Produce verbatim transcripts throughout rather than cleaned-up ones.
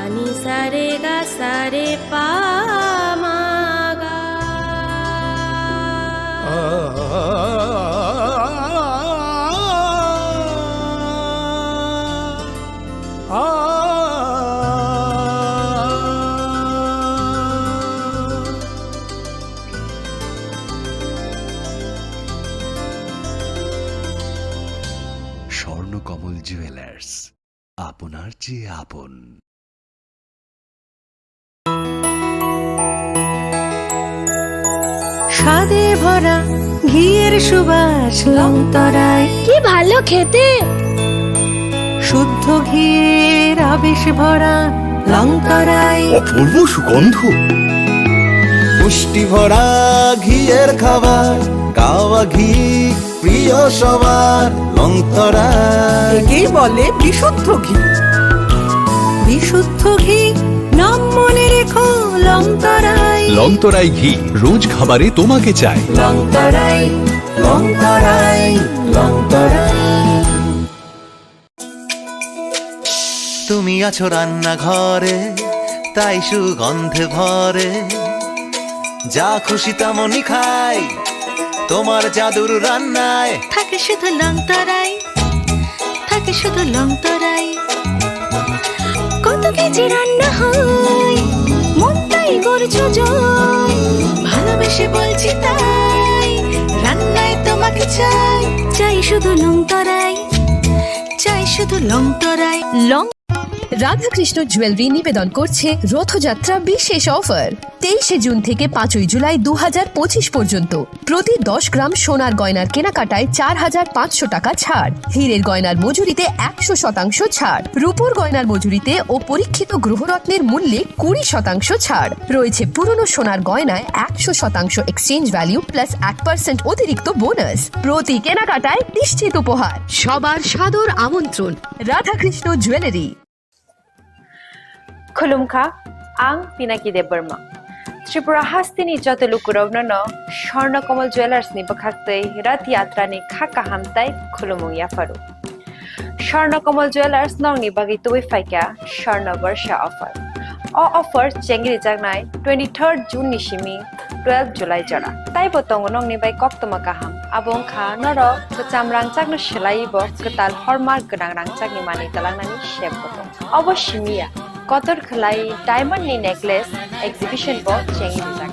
Ni sa re ga sa re pa ma ga. Swarnakamal jewellers, আপনার চেয়ে আপন। স্বাদে ভরা ঘিয়ের সুবাস লংতরাই। কি ভালো খেতে। শুদ্ধ ঘিয়ের আবেশ ভরা লংতরাই। অপূর্ব সুগন্ধ। পুষ্টি ভরা ঘিয়ের খাবার, গাওয়া ঘি প্রিয় সবার, লংতরাই। একেই বলে বিশুদ্ধ ঘি। বিশুদ্ধ ঘি, নাম মনে রেখো, লংতরাই। লংতরাই ঘি, রোজ খাবারে তোমাকে চাই। লংতরাই, লংতরাই, লংতরাই। তুমি আছো রান্নাঘরে, তাই সুগন্ধে ভরে। যা খুশি তেমনই খাই, তোমার জাদুর রান্নায়। থাকে শুধু লংতরাই, থাকে শুধু লংতরাই। কত কেজি রান্না হয়, মনটাই করছো জয়। ভালোবেসে বলছি তাই, রান্নায় তোমাকে চাই। চাই শুধু লংতরাই, চাই শুধু লংতরাই। লং রাধাকৃষ্ণ জুয়েলারি নিবেদন করছে রথযাত্রা বিশেষ অফার। তেইশে জুন থেকে পাঁচই জুলাই দু হাজার পঁচিশ পর্যন্ত প্রতি দশ গ্রাম সোনার গয়নার কেনাকাটায় চার হাজার পাঁচশো টাকা ছাড়, হীরের গয়নার মজুরিতে একশো শতাংশ ছাড়, রূপোর গয়নার মজুরিতে ও পরীক্ষিত গৃহরত্নের মূল্যে কুড়ি শতাংশ ছাড়। রয়েছে পুরনো সোনার গয়নায় একশো শতাংশ এক্সচেঞ্জ ভ্যালু প্লাস এক পার্সেন্ট অতিরিক্ত বোনাস। প্রতি কেনাকাটায় নিশ্চিত উপহার। সবার সাদর আমন্ত্রণ। Radhakrishna jewellery. Khulumkha, ang Pinaki Debbarma. Tripura hasteni joto lukurokno no Swarna Kamal Jewellers ni bwkhaktwi Rath Yatra ni kha kaham tai khulumung yapharu. Swarna Kamal Jewellers nokni bagwi tubui phaikha Swarna Barsha offer. O offer chengrijaknai twenty-third June ni simi twelve July jora. Taibo tongo nokni bai koktwma kaham. Abo wngkha norok kwcham rangchakno swlaiwi bo kwtal hallmark gwnang rangchakni manwi twlangnani sep bo tongo. Obo simi ya, kotor khwlai diamond ni necklace exhibition bo chengwi rijak.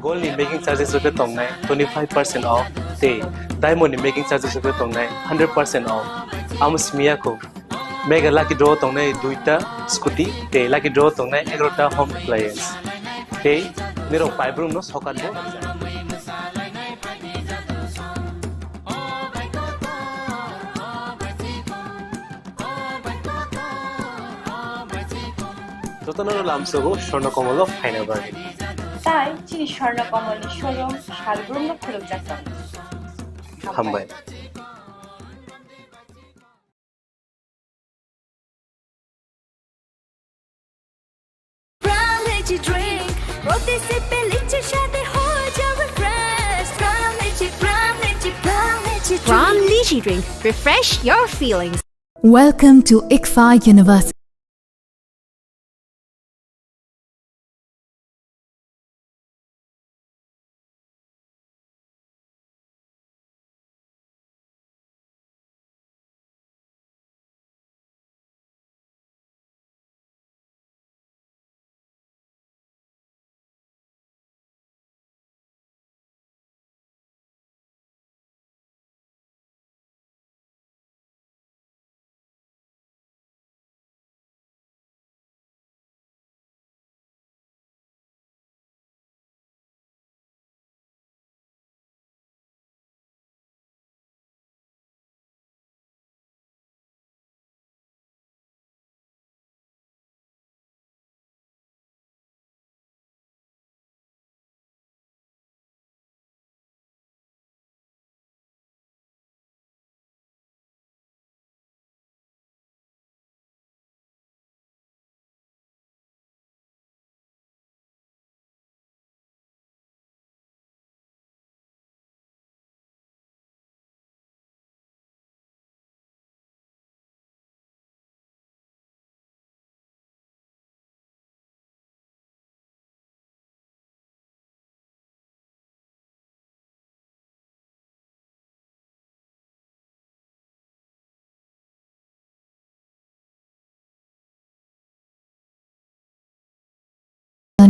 Gold ni making charges rok khe tongnai twenty five percent off, tei diamond ni making charges rok khe tongnai hundred percent off. Amo simi ya kho. Mega lucky draw tongnai duita scooty, tei lucky draw tongnai egarota home appliance. Tei nirok paibrum no sokat bo. Jotono lamsogo Swarna Kamal o phaina bagwi. Tai chini Swarna Kamal ni showroom salbrum no khulukjak tongo. Hambai. Pran Lychee Drink, প্রতি সিপে লিচির স্বাদে হয়ে যাবে fresh। Pran Lychee, Pran Lychee, Pran Lychee Drink। Pran Lychee Drink, refresh your feelings। Welcome to ICFAI University.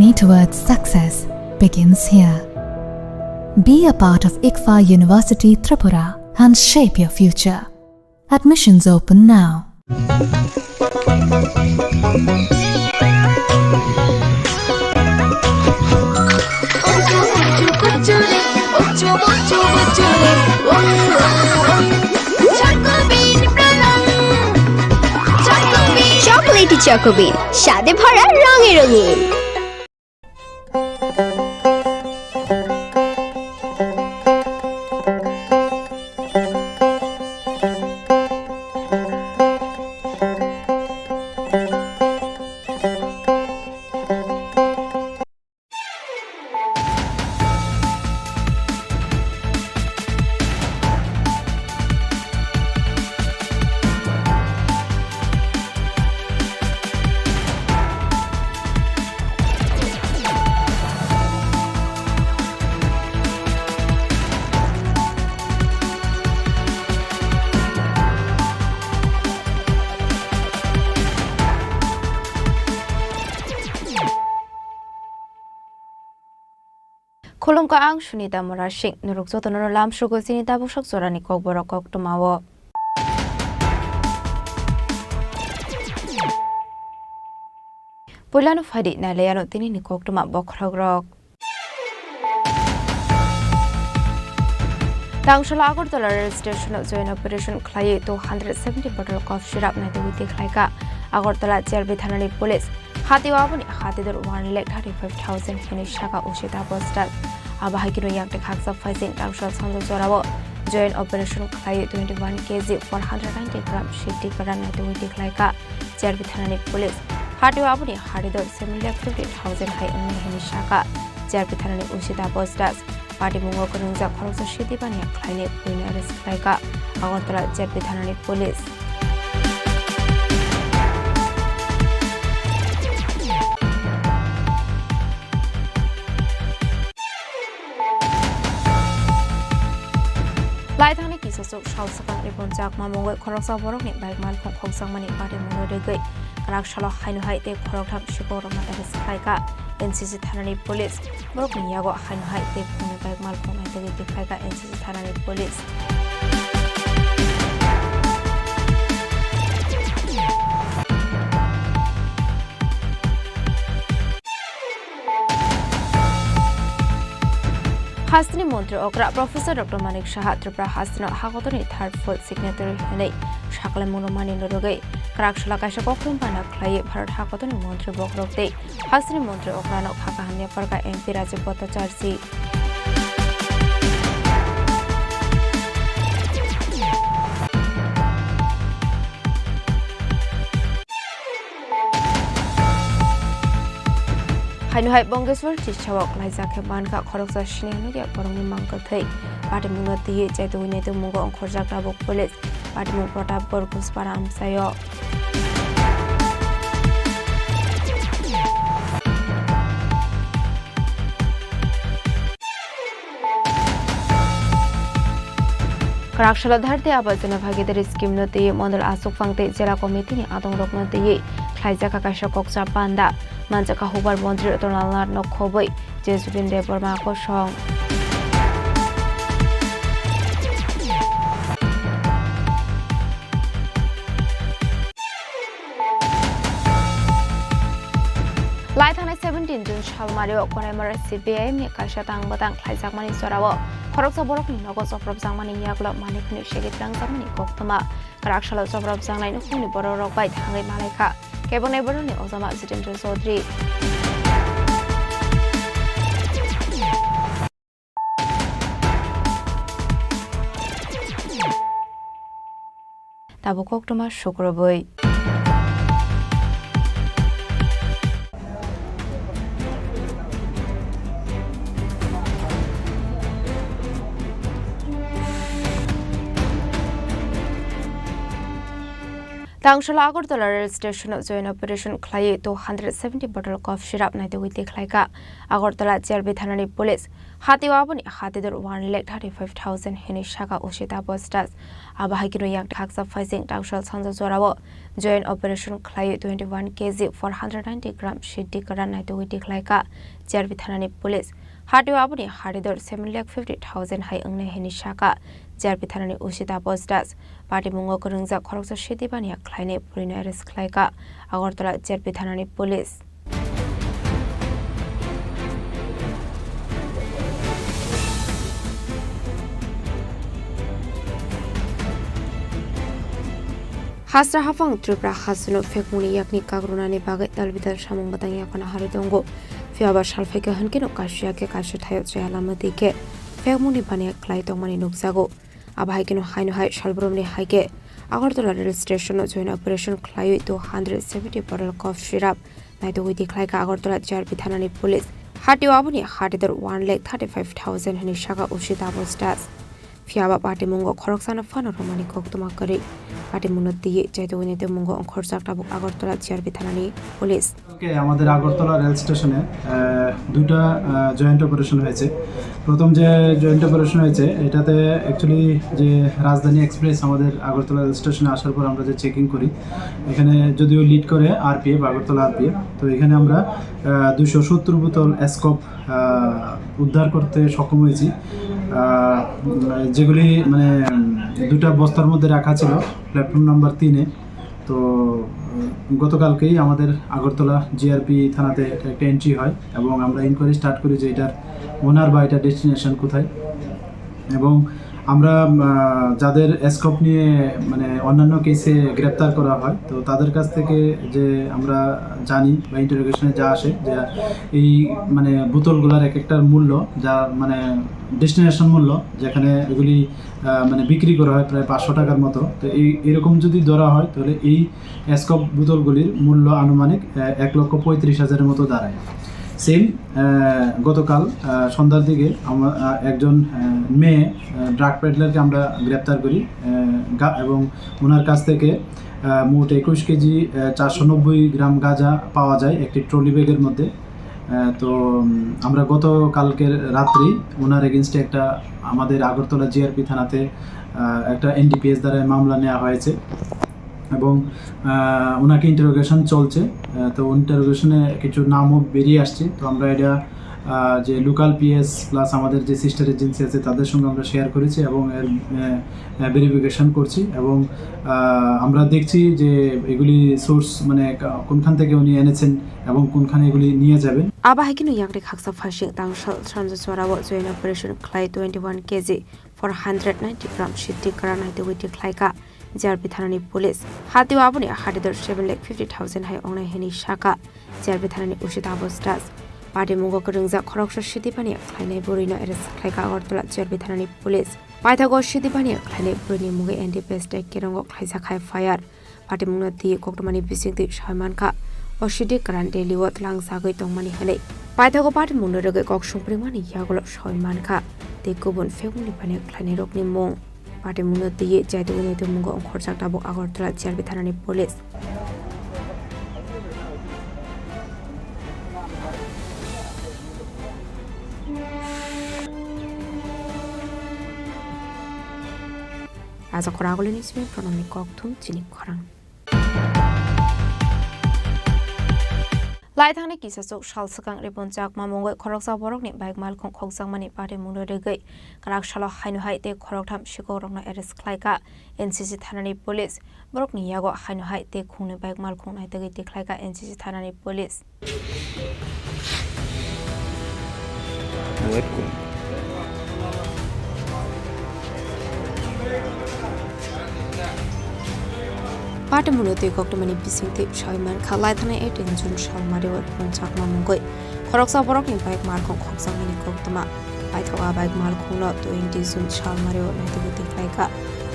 Journey towards success begins here. Be a part of ICFA University Tripura and shape your future. Admissions open now. Chocolatey Choco Bean, স্বাদে ভরা, রঙে রঙিন। Khulumkha, ang Sunita Murasing. Norok jotono lamsugo chini tabuksak jorani kokborok koktwmao. Puilano phaidi nailaiano tinini koktwma bokhorokrok. Tangshalo Agartala rail station-o joint operation khlaiwi two hundred seventy bottle cough syrup naitugwi tikhlaikha Agartala Cherbi thanani police. Hatio aboni hatidor one lakh thirty-five thousand hwnwi sakha O C Taposh Das. Abo hai kheno yakni khaksa phaising tangshal sando jorao joint operation khlaiwi twenty-one K G four hundred ninety gram siddhi kwran naitugwi tikhlaikha Cherbi thanani police. Hatio aboni hatidor seven lakh fifty thousand hai wngnai hwnwi sakha Cherbi thanani O C Taposh Das. Patimungo kwrwngjak khoroksa siddhi baniya khlainai buino arrest khlaikha Agartala Cherbi thanani police. Laithangni kisosok sal swkang Ripon Chakma mungwi khoroksa borokni bike malkhung khokjakmani patimungno rigwi kwrak salo haino hai tei khoroktham sikhok rwna arrest khlaikha N C C thanani police. Borokni yago haino hai tei phungni bike malkhung naitugwi tikhlaikha N C C thanani police. Hasteni montri okra Professor Doctor Manik Saha Tripura hasteno hakotorni third fourth signatory hwnwi sakhlaimungno manina rwgwi kwrak sala kaisa koktwma bana khlaiwi Bharat hakotorni montri bokhorok tei hasteni montri okrano kha kaham yapharkha M P Rajiv Bhattacharjee. Haino hai Bongeshwar Tisao klaijak khe mankha khoroksa siniya nukya borokni mangkwthwi. Patimungno twiwi chaitugwi naitukmungo ongkhorjak tabuk police. Patimung Pratapgarh Ghuspara amchaio. Kwrak salo Dharti Aaba Janna Bhagidari scheme no twiwi mondol achukphang tei jela committee ni adongrokno twiwi khlaijak kha kaisa kokcha panda. Manjakha hubar montri Ratan Lal Nath no khobwi J Subin Debbarma kosong. Lai thangnai seventeen June salmario Konaimara C P I M ni kaisa tang bwtang khlaijakmani jorao khoroksa borokni nogo chopropjakmani yagulo manwi hwnwi segwi twlangjakmani koktwma. Kwrak salo chopropjaknai nukhungni bororok bai thangwi malaikha kebengni bororokni ojama Jitendra Chaudhary. Tabuk koktwma sukrubwi. Tangsala Agartala rail station-o joint operation khlaiwi two hundred seventy bottle cough syrup naitugwi tikhlaikha Agartala G R P thanani police. Hatio aboni hatidur one lakh thirty-five thousand hwnwi sakha O C Taposh Das. Abo hai kheno yang khaksa phaising Tangsal sanja jorao joint operation khlaiwi twenty-one K G four hundred ninety gram siddi kwran naitugwi tikhlaikha G R P thanani police. Hatio aboni hatidur seven lakh fifty thousand hai wngnai hwnwi sakha G R P thanani O C Taposh Das. Patimungo kwrwngjak khoroksa siddi baniya khlainai purino arrest khlaikha Agartala G R P thanani police. Hasra hafang Tripura hasteno phekmungni yakni kakrunani bagwi dalbidal samung bwtang yaphana harwi tongo. Phiya ba salphaikha hwnkhe no kaisa khe kaisa thaio chaya lama twi khe phekmungni baniya khlai tongmani nukjago. Abo hai kheno haino hai salbrumni hai khe Agartala rail station-o joint operation khlaiwi two hundred seventy bottle cough syrup naitugwi tikhlaikha Agartala G R P thanani police. Hatio aboni hatidur one lakh thirty-five thousand hwnwi sakha O C Taposh Das. Phiya ba patimungo khoroksano phano romani koktwma kwrwi. Patimungno twiwi chaitugwi naitugmungo ongkhorjak tabuk Agartala G R P thanani police. কালকে আমাদের আগরতলা রেল স্টেশনে আহ, দুটা joint operation হয়েছে। প্রথম যে joint operation হয়েছে, এটাতে অ্যাকচুয়ালি যে রাজধানী এক্সপ্রেস আমাদের আগরতলা রেল স্টেশনে আসার পর আমরা যে চেকিং করি, এখানে যদিও লিড করে আরপিএফ, আগরতলা আরপিএফ, তো এখানে আমরা দুশো সত্তর বোতল স্কোপ উদ্ধার করতে সক্ষম হয়েছি। আহ, উম, যেগুলি মানে উম, দুটা বস্তার মধ্যে রাখা ছিল প্ল্যাটফর্ম নাম্বার তিনে। তো উম, গতকালকেই আমাদের আগরতলা জিআরপি থানাতে একটা এন্ট্রি হয় এবং আমরা ইনকোয়ারি স্টার্ট করি যে এটার ওনার বা এটার ডেস্টিনেশন কোথায়। এবং আমরা আহ, যাদের স্কোপ নিয়ে মানে অন্যান্য কেসে গ্রেপ্তার করা হয়, তো তাদের কাছ থেকে যে আমরা জানি বা ইন্টারোগেশনে যা আসে যে এই মানে বোতলগুলার এক একটার মূল্য, যা মানে ডেস্টিনেশন মূল্য, যেখানে এগুলি আহ, মানে বিক্রি করা হয় প্রায় পাঁচশো টাকার মতো। তো এই এরকম যদি ধরা হয়, তাহলে এই স্কোপ বোতলগুলির মূল্য আনুমানিক আহ, এক লক্ষ পঁয়ত্রিশ হাজারের মতো দাঁড়ায়। সেম গতকাল আহ, সন্ধ্যার দিকে আমার আহ, একজন আহ, মেয়ে ড্রাগ পেডলারকে আমরা গ্রেপ্তার করি আহ, গা- এবং ওনার কাছ থেকে আহ, মোট একুশ কেজি আহ, চারশো নব্বই গ্রাম গাঁজা পাওয়া যায় একটি ট্রলি ব্যাগের মধ্যে। আহ, তো উম, আমরা গত কালকের রাত্রেই ওনার এগেনস্টে একটা আমাদের আগরতলা জিআরপি থানাতে আহ, একটা এনডিপিএস দ্বারা মামলা নেওয়া হয়েছে এবং আহ, ওনাকে ইন্টারোগেশন চলছে। আহ, তো ইন্টারোগেশনে কিছু নামও বেরিয়ে আসছে। তো আমরা এটা আহ, যে লোকাল পিএস প্লাস আমাদের যে সিস্টার এজেন্সি আছে, তাদের সঙ্গে আমরা শেয়ার করেছি এবং এর ভেরিফিকেশন করছি এবং আহ, আমরা দেখছি যে এগুলি সোর্স মানে কা- কোনখান থেকে উনি এনেছেন এবং কোনখানে এগুলি নিয়ে যাবেন। Abo hai kheno yakni khaksa phaising Tangsal sanja jorao joint operation khlai twenty-one K G four hundred ninety gram siddi kwran naitugwi tikhlaikha G R P thanani police. Hatio aboni hatidur seven lakh fifty thousand hai wngnai hwnwi sakha G R P thanani O C Taposh Das. Patimungo kwrwngjak khoroksa siddi baniya khlainai bwrwino arrest khlaikha Agartala G R P thanani police. Paithago siddi baniya khlainai bwrwini mungwi N D P S tei Kirongo khlaijak hai F I R. Patimungno twi koktwmani bisingtwi soi mankha, o siddi kwran Delhi-o tlangjagwi tongmani hwnwi. Paithago patimungno rwgwi kok songpringmani yagulo soi mankha tei kubun phekmungni baniya khlainairokni mung. Patimungno twiwi chaitugwi naitugmungo ongkhorjak tabuk Agartala G R P thanani police. Raja Khoragulini simi Pranamni kokthum chini khorang. Laithangni kisasuk sal swkang Ripon Chakma mungwi khoroksa borokni bike malkhung khokjakmani patimungno rwgwi kwrak salo haino hai tei khoroktham sikhok rokno arrest khlaikha N C C thanani police. Borokni yago haino hai tei khungni bike malkhung naitugwi tikhlaikha N C C thanani police. Patimungno twi koktwmani bisingtwi soi mankha, laithani eighteen June salmario Ripon Chakma mungwi khoroksa borokni bike malkhung khokjakmani koktwma. Paithago a bike malkhungno twenty June salmario naitugwi tikhlaikha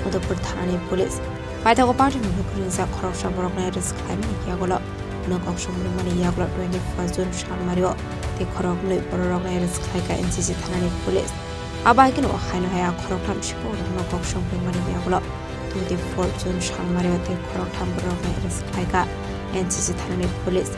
Madhupur thanani police. Paithago patimungno kwrwngjak khoroksa borokno arrest khlaimani yagulo. Nok kok songmani yagulo twenty-first June salmario tei khoroknwi bororokno arrest khlaikha N C C thanani police. Abo hai kheno haino hai a khoroktham sikhok rokno kok songmani yagulo Twenty four June salmario tei khoroktham borokno arrest khlaikha N C C thanani police.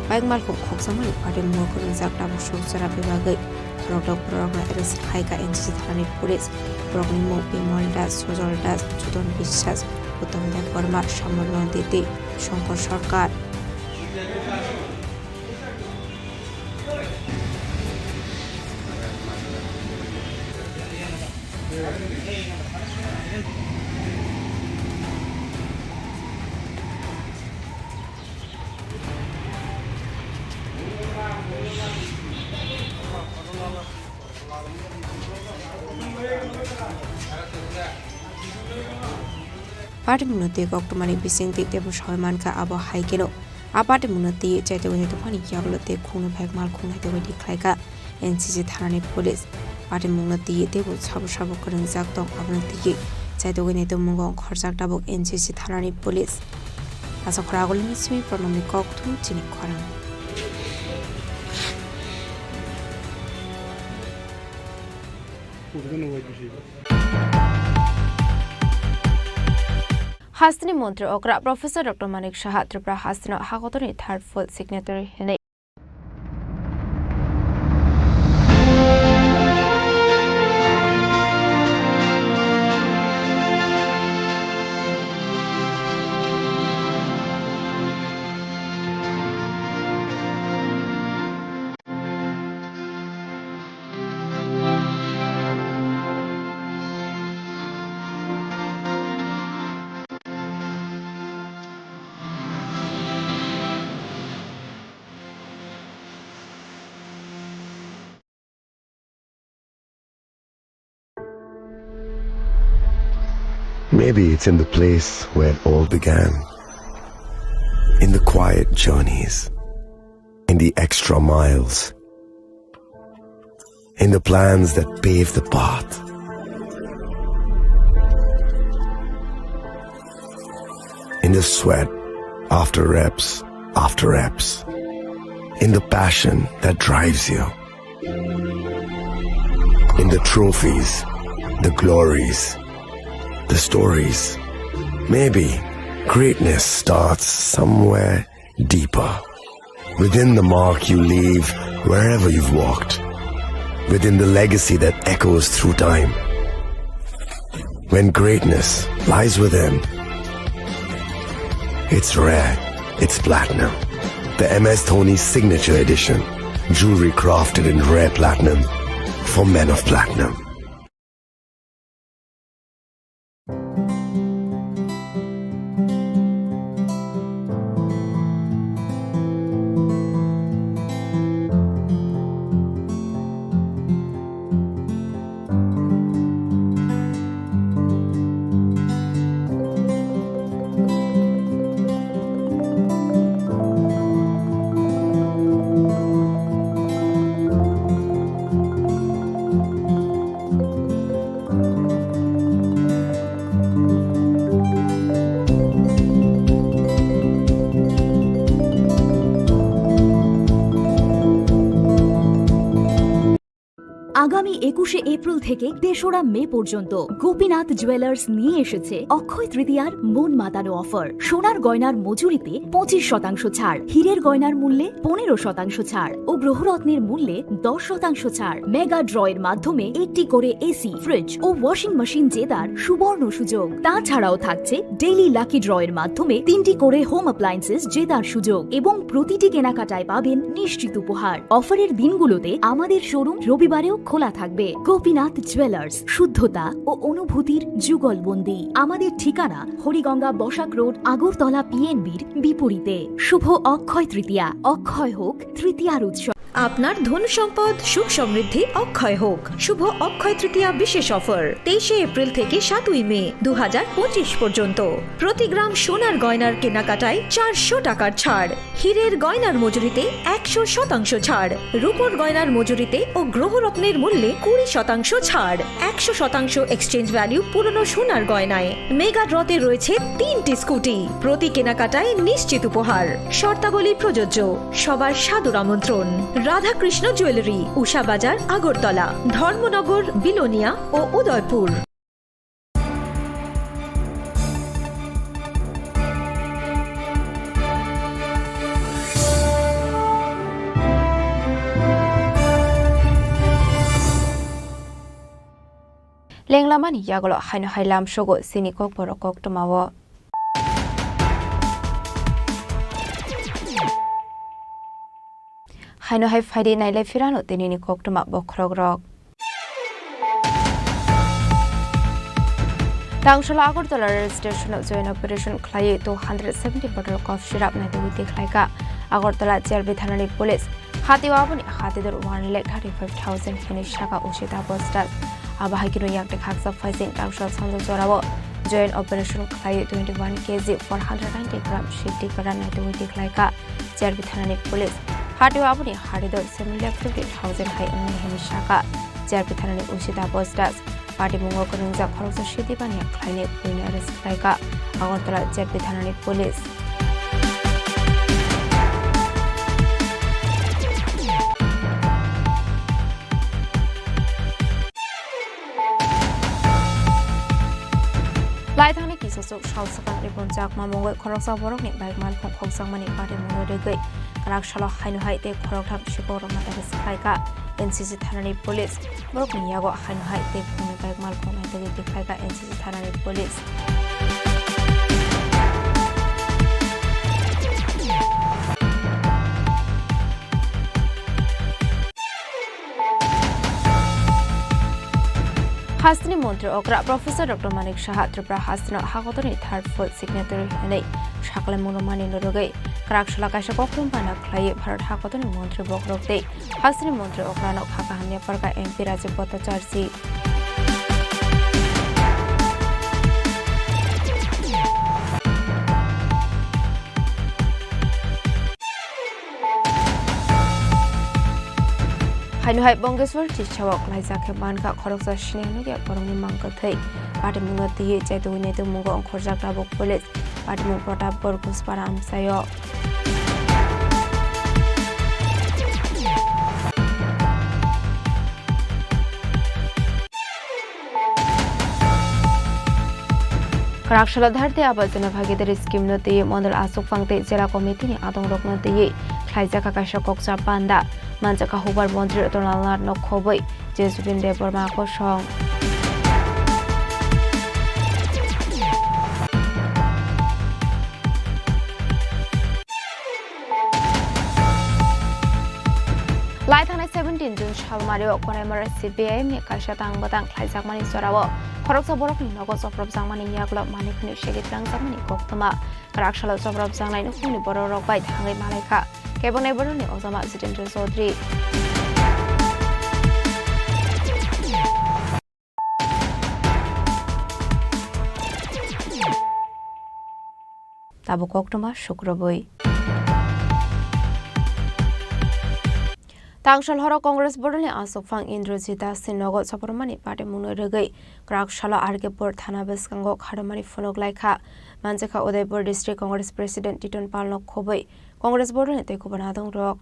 Bike malkhung khokjakmani party mungwi kwrwngjak tabuk suk chwra bebagwi khoroktham borokno arrest khlaikha N C C thanani police. Borokni mung Bimal Das, Sojol Das, Chudon Biswas, Uttam Debbarma, Samul Nandi tei Shankar Sarkar. Patimungno twi koktwmani bisingtwi teibo sawi mankha, abo hai kheno a patimungno twi chaitogwi naitokmani yagulo tei khungni bike malkhung naitogwi di khlaikha N C C thanani police. Patimungno twi teibo sabo sabo kwrwngjak tong, abono twi chaitogwi naitokmungo wngkha khorjak tabuk N C C thanani police. Asa khorang agulini simi Pranamni kokthum chini khorang. Hasteni montri okra Professor Doctor Manik Saha Tripura hasteno hakotorni third full signatory hinwi. Maybe it's in the place where it all began. In the quiet journeys, in the extra miles, in the plans that pave the path, in the sweat after reps after reps, in the passion that drives you, in the trophies, the glories, the stories. Maybe greatness starts somewhere deeper. Within the mark you leave wherever you've walked. Within the legacy that echoes through time. When greatness lies within, it's rare, it's platinum. The M S Dhoni Signature Edition. Jewelry crafted in rare platinum for men of platinum. আগামী একুশে এপ্রিল থেকে তেসরা মে পর্যন্ত গোপীনাথ জুয়েলার্স নিয়ে এসেছে অক্ষয় তৃতীয়ার মন মাতানো অফার। সোনার গয়নার মজুরিতে পঁচিশ শতাংশ ছাড়, হীরের গয়নার মূল্যে পনেরো শতাংশ ছাড় ও গ্রহরত্নের মূল্যে দশ শতাংশ ছাড়। মেগা ড্রয়ের মাধ্যমে একটি করে এসি, ফ্রিজ ও ওয়াশিং মেশিন জেতার সুবর্ণ সুযোগ। তাছাড়াও থাকছে ডেইলি লাকি ড্রয়ের মাধ্যমে তিনটি করে হোম অ্যাপ্লায়েন্সেস জেতার সুযোগ এবং প্রতিটি কেনাকাটায় পাবেন নিশ্চিত উপহার। অফারের দিনগুলোতে আমাদের শোরুম রবিবারেও খোলা থাকবে। গোপীনাথ জুয়েলার্স, শুদ্ধতা ও অনুভূতির যুগলবন্দি। আমাদের ঠিকানা হরিগঙ্গা বসাক রোড, আগরতলা পিএনবির বিপরীতে। শুভ অক্ষয় তৃতীয়া, অক্ষয় হোক তৃতীয়ার উৎসব। আপনার ধন সম্পদ সুখ সমৃদ্ধি অক্ষয় হোক। শুভ অক্ষয় তৃতীয়া বিশেষ অফার, তেইশে এপ্রিল থেকে সাতই মে দু হাজার পঁচিশ পর্যন্ত। প্রতি গ্রাম সোনার গয়নার কেনাকাটায় চারশো টাকার ছাড়, হীরের গয়নার মজুরিতে একশো শতাংশ ছাড়, রূপোর গয়নার মজুরিতে ও গ্রহরত্নের মূল্যে কুড়ি শতাংশ ছাড়, একশো শতাংশ এক্সচেঞ্জ ভ্যালু পুরনো সোনার গয়নায়। মেগা ড্রতে রয়েছে তিনটি স্কুটি, প্রতি কেনাকাটায় নিশ্চিত উপহার। শর্তাবলী প্রযোজ্য। সবার সাদর আমন্ত্রণ। রাধাকৃষ্ণ জুয়েলারি, উষা বাজার, আগরতলা, ধর্মনগর, বিলোনিয়া ও Udaipur. Lenglamani yagulo haino hai lamsogo chini kokborok koktwmao. Haino hai phaidi nailai phirano tinini koktwma bokhorokrok. Tangsola Agartala rail station-o joint operation khlaiwi two hundred seventy bottle cough syrup naitugwi tikhlaikha Agartala Cherbi thanani police. Hatio aboni hatidor one lakh thirty-five thousand hwnwi saka Usita Bostas. Abo hai kheno yakti khaksa phaising tangsola sanjo jorao joint operation khlaiwi twenty-one K G four hundred ninety gram sikti kwran naitugwi tikhlaikha Cherbi thanani police. Hatio aboni hatidor seven lakh fifty thousand hai wngwi hwnwi saka Cherbi thanani Usita Bostas. Patimungo kwrwngjak khoroksa siti baniya khlainai buino arrest khlaikha Agartala Cherbi thanani police. Laithangni kisasuk sal swkangni bonchak mamungwi khoroksa borokni bike malkhung khokjakmani patimungno rwgwi kwrak salo haino hai tei khoroktham sikhok rokno arrest khlaikha N C C thanani police. Borokni yago haino hai tei khungni bike malkhung naitugwi tikhlaikha N C C thanani police. Hasteni montri okra Professor Doctor Manik Saha Tripura hasteno hakotorni third full signatory hwnwi sakhlaimung rwmani norogwi kwrak sala kaisa koktwma bana khlaiwi Bharat hakotorni montri bokhorok tei hasteni montri okrano kha kaham yapharkha M P Rajiv Bhattacharjee. Haino hai Bongeshwar Tisao khlaijak khe mankha khoroksa sini nukya borokni mang kwthwi. Patimungno twiwi chaitugwi naitukmungo ongkhorjak tabuk police. Patimung Pratapgarh Ghuspara amchaio. Kwrak salo Dharti Aaba Janna Bhagidari scheme no twiwi mondol aswk phang tei jela committee ni adong rok no twiwi khlaijak kha kaisa kokcha panda. Manjak kha hubar montri Ratan Lal Nath no khobwi Jaswin Debbarma kosong. Lai thangnai seventeen June salmario Konaimara C P I M ni kaisa tang bwtang khlaijakmani jorao khoroksa borokni nogo chopropjakmani yagulo manwi khwnwi segwi twlangjakmani koktwma. Kwrak salo chopropjaknai nukhungni bororok bai thangwi malaikha kebengni bororokni ojama Jitendra Chaudhary. Tabuk koktwma sukrubwi. Tangsal horo Congress bodolni aswk phang Indrajit Das ni nogo chopropmani patimungno rwgwi kwrak salo R K Pur thana bwskango kharwmani phunuk laikha. Manjakha Udaipur District Congress President Titon Pal no khobwi Congress bodolni tei kubun adongrok.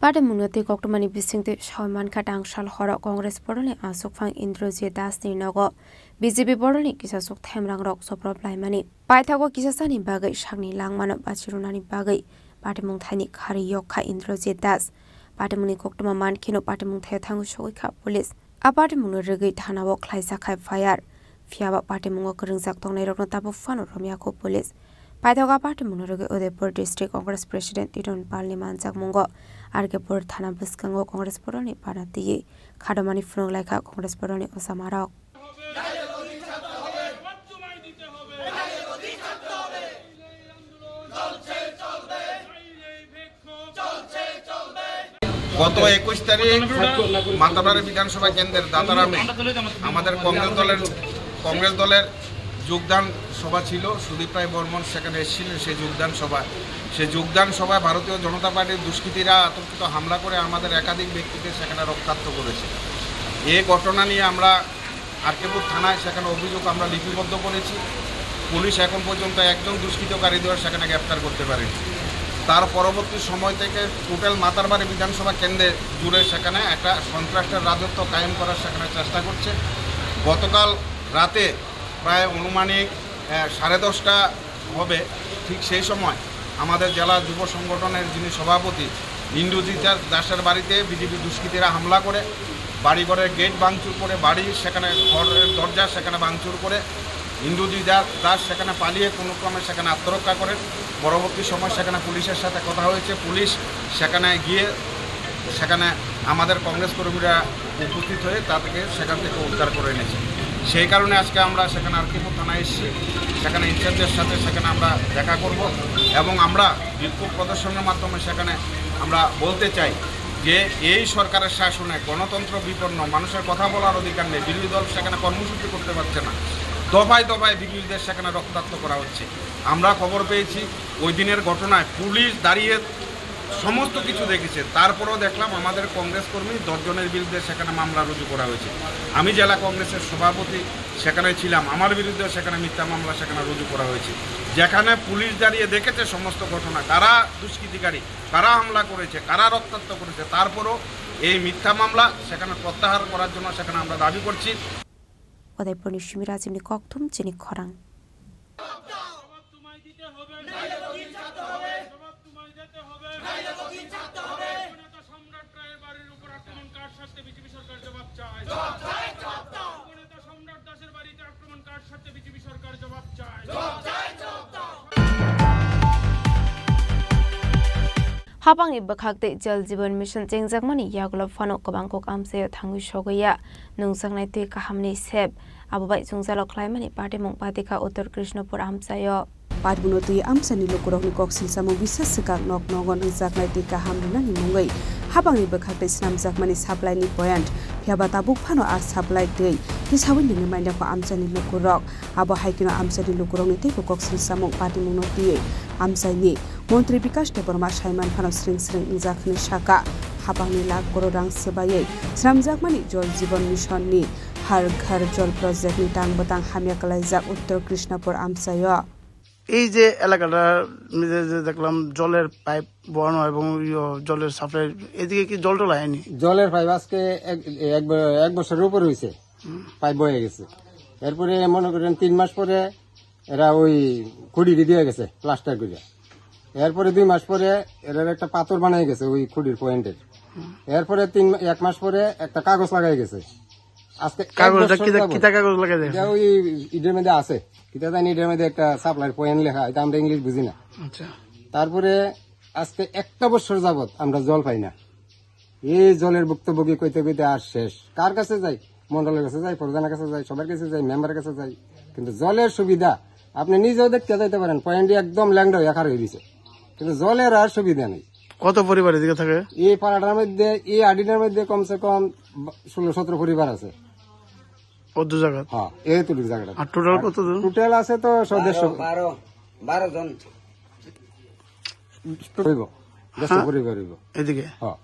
Patimungno twi koktwmani bisingtwi sawi mankha, tangsal horo Congress bodolni aswk phang Indrajit Das ni nogo B J P bodolni kisasuk themrangrok choprop laimani. Paithago kisasani bagwi sakni langmano bachirwnani bagwi patimung thaini kharwi yok kha Indrajit Das. Patimungni koktwma mankheno patimung thaio thangwi sogwi kha police. A patimungno rwgwi thanao khlaijak kha F I R. Phiyaba patimungo kwrwngjak tongnairokno tabuk phano romya kho police. Paithago a patimungno rwgwi Udaipur District Congress President Titon Palni manjakmungo R K Pur thana bwskango Congress bodolni bana twiwi kharwmani phunuk laikha Congress bodolni ojamarok. গত একুশ তারিখ মাতাবাড়ি বিধানসভা কেন্দ্রের দাতারামে আমাদের কংগ্রেস দলের, কংগ্রেস দলের যোগদান সভা ছিল। সুদীপ রায় বর্মন সেখানে এসেছিলেন সেই যোগদান সভায়। সেই যোগদান সভায় ভারতীয় জনতা পার্টির দুষ্কৃতীরা আতর্কিত হামলা করে আমাদের একাধিক ব্যক্তিকে সেখানে রক্তাক্ত করেছে। এই ঘটনা নিয়ে আমরা আরকেপুর থানায় সেখানে অভিযোগ আমরা লিপিবদ্ধ করেছি। পুলিশ এখন পর্যন্ত একজন দুষ্কৃতকারীদের সেখানে গ্রেপ্তার করতে পারেনি। তার পরবর্তী সময় থেকে টোটাল মাতারবাড়ি বিধানসভা কেন্দ্রে জুড়ে সেখানে একটা সন্ত্রাসের রাজত্ব কায়েম করার সেখানে চেষ্টা করছে। গতকাল রাতে প্রায় আনুমানিক, আহ, সাড়ে দশটা হবে, ঠিক সেই সময় আমাদের জেলা যুব সংগঠনের যিনি সভাপতি ইন্দ্রজিৎ দাস, দাসের বাড়িতে বিজেপি দুষ্কৃতীরা হামলা করে, বাড়িঘরের গেট ভাঙচুর করে, বাড়ি সেখানে ঘরের দরজা সেখানে ভাঙচুর করে। ইন্দ্রজিৎ দাস, দাস সেখানে পালিয়ে কোনো ক্রমে সেখানে আত্মরক্ষা করেন। পরবর্তী সময় সেখানে পুলিশের সাথে কথা হয়েছে, পুলিশ সেখানে গিয়ে সেখানে আমাদের কংগ্রেস কর্মীরা উপস্থিত হয়ে তাদেরকে সেখান থেকে উদ্ধার করে এনেছে। সেই কারণে আজকে আমরা সেখানে আরকিপুর থানায় এসেছি, সেখানে ইনচার্জের সাথে সেখানে আমরা দেখা করব এবং আমরা বিক্ষোভ প্রদর্শনের মাধ্যমে সেখানে আমরা বলতে চাই যে এই সরকারের শাসনে গণতন্ত্র বিপন্ন, মানুষের কথা বলার অধিকার নেই, বিরোধী দল সেখানে কর্মসূচি করতে পারছে না, দফায় দফায় বিরোধীদের সেখানে রক্তাক্ত করা হচ্ছে। আমরা খবর পেয়েছি ওই দিনের ঘটনায় পুলিশ দাঁড়িয়ে সমস্ত কিছু দেখেছে, তারপরেও দেখলাম আমাদের কংগ্রেস কর্মী দশ জনের বিরুদ্ধে সেখানে মামলা রুজু করা হয়েছে। আমি জেলা কংগ্রেসের সভাপতি সেখানে ছিলাম, আমার বিরুদ্ধে সেখানে মিথ্যা মামলা সেখানে রুজু করা হয়েছে, যেখানে পুলিশ দাঁড়িয়ে দেখেছে সমস্ত ঘটনা, কারা দুষ্কৃতিকারী, কারা হামলা করেছে, কারা রক্তাক্ত করেছে, তারপরও এই মিথ্যা মামলা সেখানে প্রত্যাহার করার জন্য সেখানে আমরা দাবি করছি। Udaipurni Simi Rajibni kokthum chini khorang. জবাব তোমায় দিতে হবে। নাইলে তো দিন ছাড়তে হবে। জবাব তোমায় দিতে হবে। নাইলে তো দিন ছাড়তে হবে। নেতা সম্রাট রায়ের বাড়ির উপর আক্রমণ কার স্বার্থে বিজেপি সরকার জবাব চায়? জবাব চায়, জবাব দাও। নেতা সম্রাট দাসের বাড়িতে আক্রমণ কার স্বার্থে বিজেপি সরকার জবাব চায়? জবাব চায়, জবাব দাও। Habangni bwkhak tei Jal Jeevan Mission chengjakmani yagulo phano kwbang kok amchaio thangwi sogwi ya. Nungjaknai twi kahamni sep. Abo bai chwngjalok khlaimani patimung patikha Uttor Krishnapur amchaio. Patimungno twi amchaini lukurokni kok silsamung bisa swkang nok nogo nungjaknai twi kaham rwnani mungwi habangni bwkhak tei swnamjakmani supply ni point. Phiyaba tabuk phano a supply twi tisaui nungwi manya kho amchaini lukurok. Abo hai kheno amchaini lukurokni teibo kok silsamung patimungno twiwi amchaini Montri Bikash Debbarma saiman phano sring sring wngjak hwnwi saka. Habangni lakh crore rang swbaiwi swnamjakmani Jal Jeevan Mission ni Har Ghar Jal project ni tang bwtang hamya kwlaijak Uttor Krishnapur amchaio. এই যে এলাকাটা, আমি যে, যে দেখলাম জলের পাইপ বওয়ানো এবং ইয়ো, জলের সাপ্লাই, এদিকে কি জল টল আয়নি? জলের পাইপ আজকে এক, এক ব-, এক বছরের উপরে হয়েছে, হুম। পাইপ বয়ে গেছে। এরপরে মনে করেন তিন মাস পরে এরা ওই খুঁটি দিয়ে গেছে প্লাস্টার করে। এরপরে দুই মাস পরে এরার একটা পাথর বানাই গেছে ওই খুঁটির পয়েন্টের। হুম। এরপরে তিন মা-, এক মাস পরে একটা কাগজ লাগাই গেছে। আজকে এক কাগজটা বছর কিতা, যাবত কিতা কাগজ লাগাই দিয়েছে? এটা ওই ইটের মধ্যে আছে, কিতা জানি ইটের মধ্যে একটা সাপ্লাইর পয়েন্ট লেখা, এটা আমরা ইংলিশ বুঝি না। আচ্ছা। তারপরে আজকে একটা বছর যাবত আমরা জল পাই না। এই জলের ভুক্তভোগী কইতে কইতে আর শেষ। কার কাছে যাই? মন্ডলের কাছে যাই, প্রধানের কাছে যাই, সবার কাছে যাই, মেম্বারের কাছে যাই, কিন্তু জলের সুবিধা আপনি নিজেও দেখতে যাইতে পারেন, পয়েন্টটি একদম ল্যাংড়া হয়ে খার হয়ে গেছে, কিন্তু জলের আর সুবিধা নেই। কত পরিবার এদিকে থাকে? এই পাড়াটার মধ্যে, এই আডিটার মধ্যে কমসে কম ষোলো সতেরো পরিবার আছে। কত জায়গা? হ্যাঁ, এইটুকু জায়গাটা। আর টোটাল আর কতজন? টোটাল আছে তো সদস্য বারো, বারো, বারো জন। হইব, দেড়শো হ্যাঁ? পরিবার হইব। এদিকে? হ্যাঁ।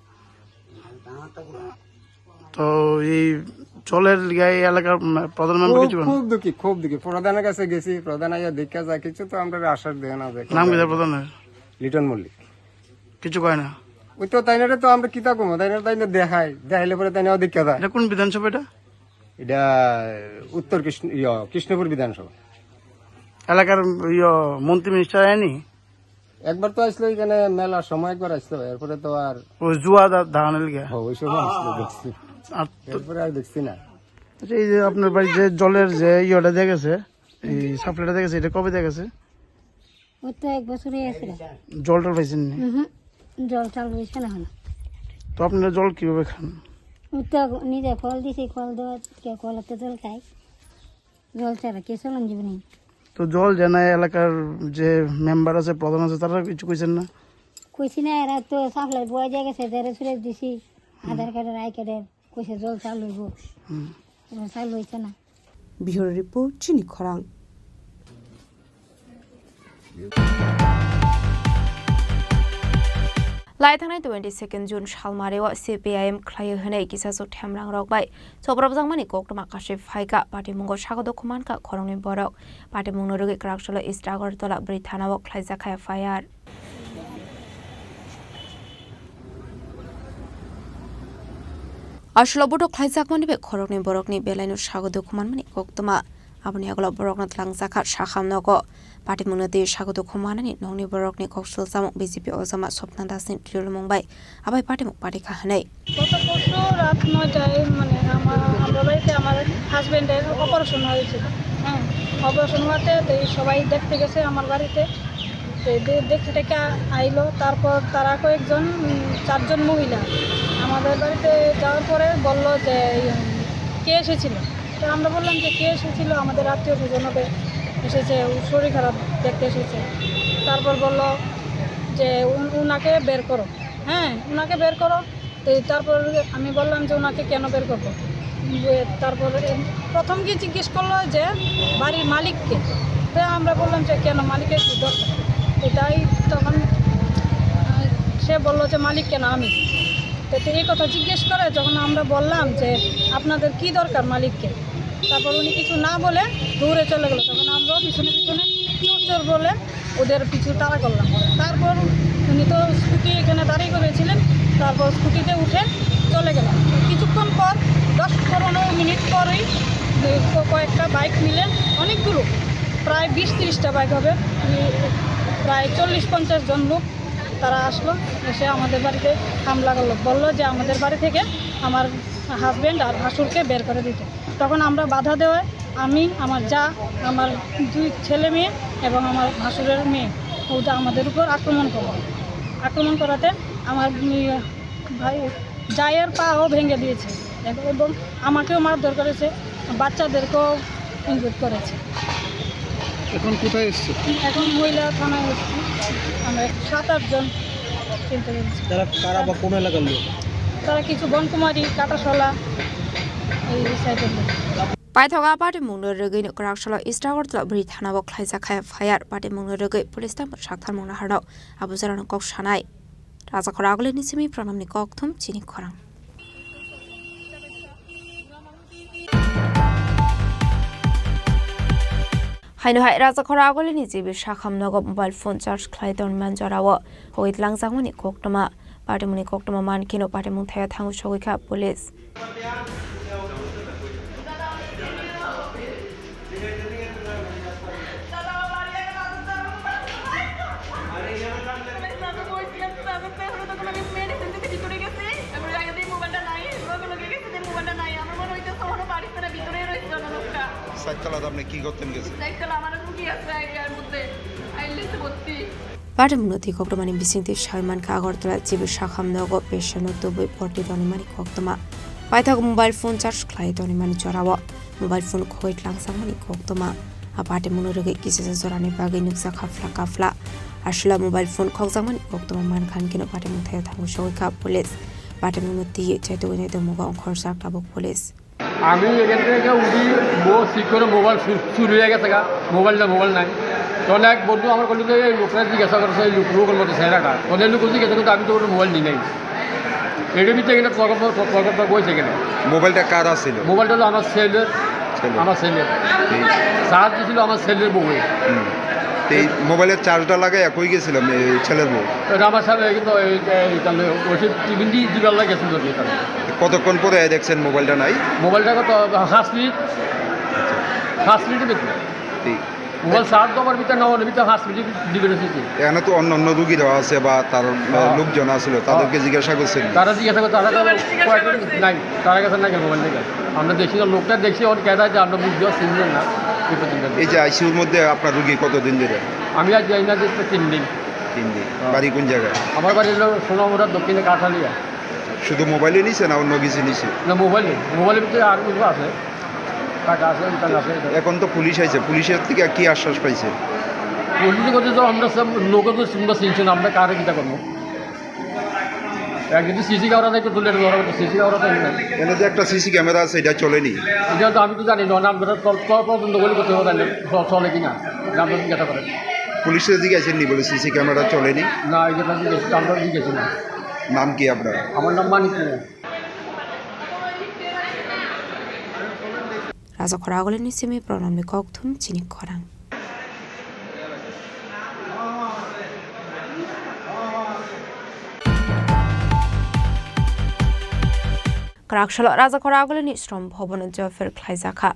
তো এই জলের লিগে এই এলাকার, উম, প্রধান মেম্বার খুব, কিছু বলেন? খুব দুঃখী, খুব দুঃখী। প্রধানের কাছে গেছি, প্রধান আইয়া দেখা যায়, কিছু তো আমরা আশ্বাস দেয় না যে নাম কি তার প্রধানের? লিটন মল্লিক। কিছু কয় না? ওই তো তাই না, তো আমরা কিতা কমো, তাই না, তাই না দেখাই, দেখাইলে পরে তাই না দেখা যায়। এটা কোন বিধানসভা এটা? এটা উত্তর কৃষ্ণ, ইয়া, কৃষ্ণপুর বিধানসভা। এলাকার, ইয়া, মন্ত্রী মিনিস্টার আয়নি? একবার তো আসলো এখানে মেলার সময়, একবার আসলো, এরপরে তো আর ওই জুয়া দা-, দাঁড়ানোর লিগে? হ্যাঁ, ওই সময় আসলো, দেখছি। আর তো এরপরে আর দেখছি না। আচ্ছা, এই যে আপনার বাড়ি যে জলের যে ইয়েটা দিয়ে গেছে, এই সাপ্লাইটা দিয়ে গেছে, এটা কবে দিয়ে গেছে? ওই তো এক বছরই আছে। জল টল পাইছেন নি? উহুম, জল টল হয়েছে না এখনো। তো আপনারা জল কিভাবে খান? ওই তো নিজে কল দিছি, কল দেওয়া, কে কলের তো জল খাই। জল ছাড়া কে চলন যাবে নি? তো জল জানা এলাকার যে মেম্বার আছে, প্রধান আছে, তারা কিছু কইছেন না? কইছি না, এরা তো সাপ্লাই বয়ে দিয়ে গেছে, যারা সুরেশ দিছি, হুম। আধার কার্ডের, আই কার্ডের, কইছে জল চালু হইব। হুম। এবার চালু হইছে না। Bureau Report, Chini Khorang. Lai thangnai twenty second June salmari o C P I M khlai hwnwi kisa chuk themrang rok bai choprobjakmani koktwma kasui phaikha. Patimungo sago dukhu mankha khoroknwi borok. Patimungno rwgwi kwraksalo East Agartala bwrwi thana o khlaijak kha F I R. Aswk bodo khlaijakmani bai khoroknwi borokni belaino sago dukhu manmani koktwma. Aboni yagulo borokno tlangjak kha sakham nogo. Patimungno twi sago dukhu manani nokni borokni kok swlwsamung B J P ojama Swapna Das ni twilomung bai abai patimung pari kha hwnwi. গত পরশু রাত নয়টায় মানে আমার, আমরা বাড়িতে আমার হাজবেন্ডের অপারেশন হয়েছিল। হ্যাঁ, অপারেশন হওয়াতে তো এই সবাই দেখতে গেছে আমার বাড়িতে। তো দে-, দেখতে টেকে আইলো। তারপর তারা কয়েকজন, উম, চারজন মহিলা আমাদের বাড়িতে যাওয়ার পরে বলল যে, উম, "কে এসেছিল?" তো আমরা বললাম যে, "কে এসেছিল?" "আমাদের আত্মীয় স্বজন হবে, এসেছে, ও শরীর খারাপ, দেখতে এসেছে।" তারপর বলল যে, "উন-, উনাকে বের করো।" হ্যাঁ, "উনাকে বের করো।" তো তারপর আমি বললাম যে, "ওনাকে কেন বের করবো?" এ, তারপর এ, প্রথম কি জিজ্ঞেস করলো যে, "বাড়ির মালিক কে?" তো আমরা বললাম যে, "কেন, মালিকের কি দরকার?" তো তাই তখন, আহ, সে বললো যে, "মালিক কেন, আমি।" তো, তো এই কথা জিজ্ঞেস করে যখন আমরা বললাম যে, "আপনাদের কি দরকার মালিককে?" তারপর উনি কিছু না বলে দৌড়ে চলে গেল। তখন আমরাও পিছনে পিছনে চোর চোর বলে ওদের পিছু তাড়া করলাম। তারপর উনি তো স্কুটি এখানে দাঁড়িয়ে করেছিলেন, তারপর স্কুটিতে উঠে চলে গেলাম। কিছুক্ষণ পর, দশ পনেরো মিনিট পরেই যে ক-, কয়েকটা বাইক মিলে অনেকগুলো, প্রায় বিশ তিরিশটা বাইক হবে, উম, প্রায় চল্লিশ পঞ্চাশ জন লোক তারা আসলো, এসে আমাদের বাড়িতে হামলা করলো, বললো যে আমাদের বাড়ি থেকে আমার হাজবেন্ড আর ভাসুরকে বের করে দিতে। তখন আমরা বাধা দেওয়ায় আমি, আমার যা, আমার দুই ছেলে মেয়ে এবং আমার ভাসুরের মেয়ে, ওটা আমাদের উপর আক্রমণ করে। আক্রমণ করাতে আমার, উম, ভাই, জায়ের পাও ভেঙে দিয়েছে এবং আমাকেও মারধর করেছে, বাচ্চাদেরকেও ইনজুর করেছে। এখন কোথায় এসছে? এখন মহিলা থানায় এসছি, আমরা সাত আট জন চিনতে পেরেছি। তারা কারা বা কোন এলাকার লোক? তারা কিছু বনকুমারী, কাটাশলা, এই সাইডের লোক। Paithago a patimungno rwgwi no kwraksalo East Agartala bwrwi thana o khlaijak kha F I R. Patimungno rwgwi police tamo saktharmung naharno abo jorano kok sanai. Rajakhor agulini simi pranamni kokthum chini khorang. Haino hai Rajakhor agulini G B sakham nogo mobile phone charge khlai tongmani jorao hogwi tlangjakmani koktwma. Patimungni koktwma mankhe no patimung thaio thango sogwi kha police. Cycle আপনি কি করতেন গেছে? Patimungno twi koktwmani bisingtwi sawi mankha Agartala G B sakham nogo patientno tubui bhorti tonwi mani koktwma. Paithak mobile phone charge khlai tonwi mani jorao mobile phone khogwi tlangjakmani koktwma. A patimungno rwgwi kisisa jorani bagwi nukjak kha phla kafla. Aswla mobile phone khokjakmani koktwma mankha hinkhe no patimung thaio thango sogwi kha police. Patimungno twiwi chaitugwi naitongmung ongkhorjak tabuk police. আমি এখান থেকে উঠি, বউ ঠিক করে মোবাইল চুর, চুর হয়ে গেছে গা, মোবাইলটা মোবাইল নাই। তখন এক বন্ধু আমার বললো যে, "এই লোকটা জিজ্ঞাসা করছে, এই লোক, লোকের মতো চেহারাটা।" তখন এই লোক জিজ্ঞাসা করতে আমি তো ওর মোবাইল নিই নাই। এটার ভিতরে এখানে তর্ক, তর্ক, তর্ক হয়েছে এখানে। মোবাইলটা কার আছিল? মোবাইলটা হলো আমার ছেলের, ছেলের। আমার ছেলের। এই চার্জ দিছিল আমার ছেলের বউয়ে। হুম। তো এই মোবাইলের চার্জটা লাগাই একই গেছিলাম, এই ছেলের বউ। এটা আমার সাথে কিন্তু এই, এই, এই, তাহলে ওই সে টিফিন দিয়ে দুবেলা গেছিল আর কি তাহলে। কতক্ষণ পরে দেখছেন মোবাইলটা নাই? মোবাইলটা কত, পাঁচ মিনিট, পাঁচ মিনিটে দেখলাম। এই মোবাইল চার্জ দেওয়ার ভিতরে না হলে ভিতরে পাঁচ মিনিট দিবে না সেটি। এখানে তো অন্য অন্য রুগীরা আছে বা তার, আহ, হ্যাঁ। লোকজন আছিল, তাদেরকে হ্যাঁ। জিজ্ঞাসা করছেন? তারা জিজ্ঞাসা করছে, তারা তো কয়েকজন নাই, তারা গেছে না কেন মোবাইল থেকে? আমরা দেখি না, লোকটা দেখছি, ওর ক্যাডার যে আমরা বুঝতে পারছি না, এই পর্যন্ত। এই যে আইসিইউর মধ্যে আপনার রুগী কতদিন ধরে? আমি আজ যাই না যে তিন দিন। তিন দিন। হ্যাঁ। বাড়ি কোন জায়গায়? আমার বাড়ি হলো সোনামুড়া দক্ষিণে কাঠালিয়া। শুধু মোবাইলে নিছে না অন্য কিছু নিছে? না, মোবাইলে, মোবাইলের ভিতরে আর কিছু আছে, টাকা আছে, টাকা আছে। এখন তো পুলিশ আইছে, পুলিশের থেকে কি আশ্বাস পাইছে? পুলিশ কথা তো আমরা সব লোক তো শুনবো, শুনছেন, আমরা কারে কিতা করবো? এক যদি সিসি ক্যামেরা দেখতে তুলে ধরা হতো, সিসি ক্যামেরা তো এখানে নাই। এখানে যে একটা সিসি ক্যামেরা আছে, এটা চলেনি? এটা তো আমি তো জানি না, আমরা তো তল-, তল-, তদন্ত করে করতে হবে, তাহলে চ-, চলে কিনা, আমরা জিজ্ঞাসা করে। পুলিশে জিজ্ঞাসেননি বলে সিসি ক্যামেরা চলেনি? না, এটা জিজ্ঞেস, আমরা জিজ্ঞেস না। নাম কি আপনার? আমার নাম মানিক Kumar. Rajakhor Agulini simi Pranamni kokthum chini khorang. Kwrak salo Rajakhor Agulini Shrom Bhavan job fair khlaijakha.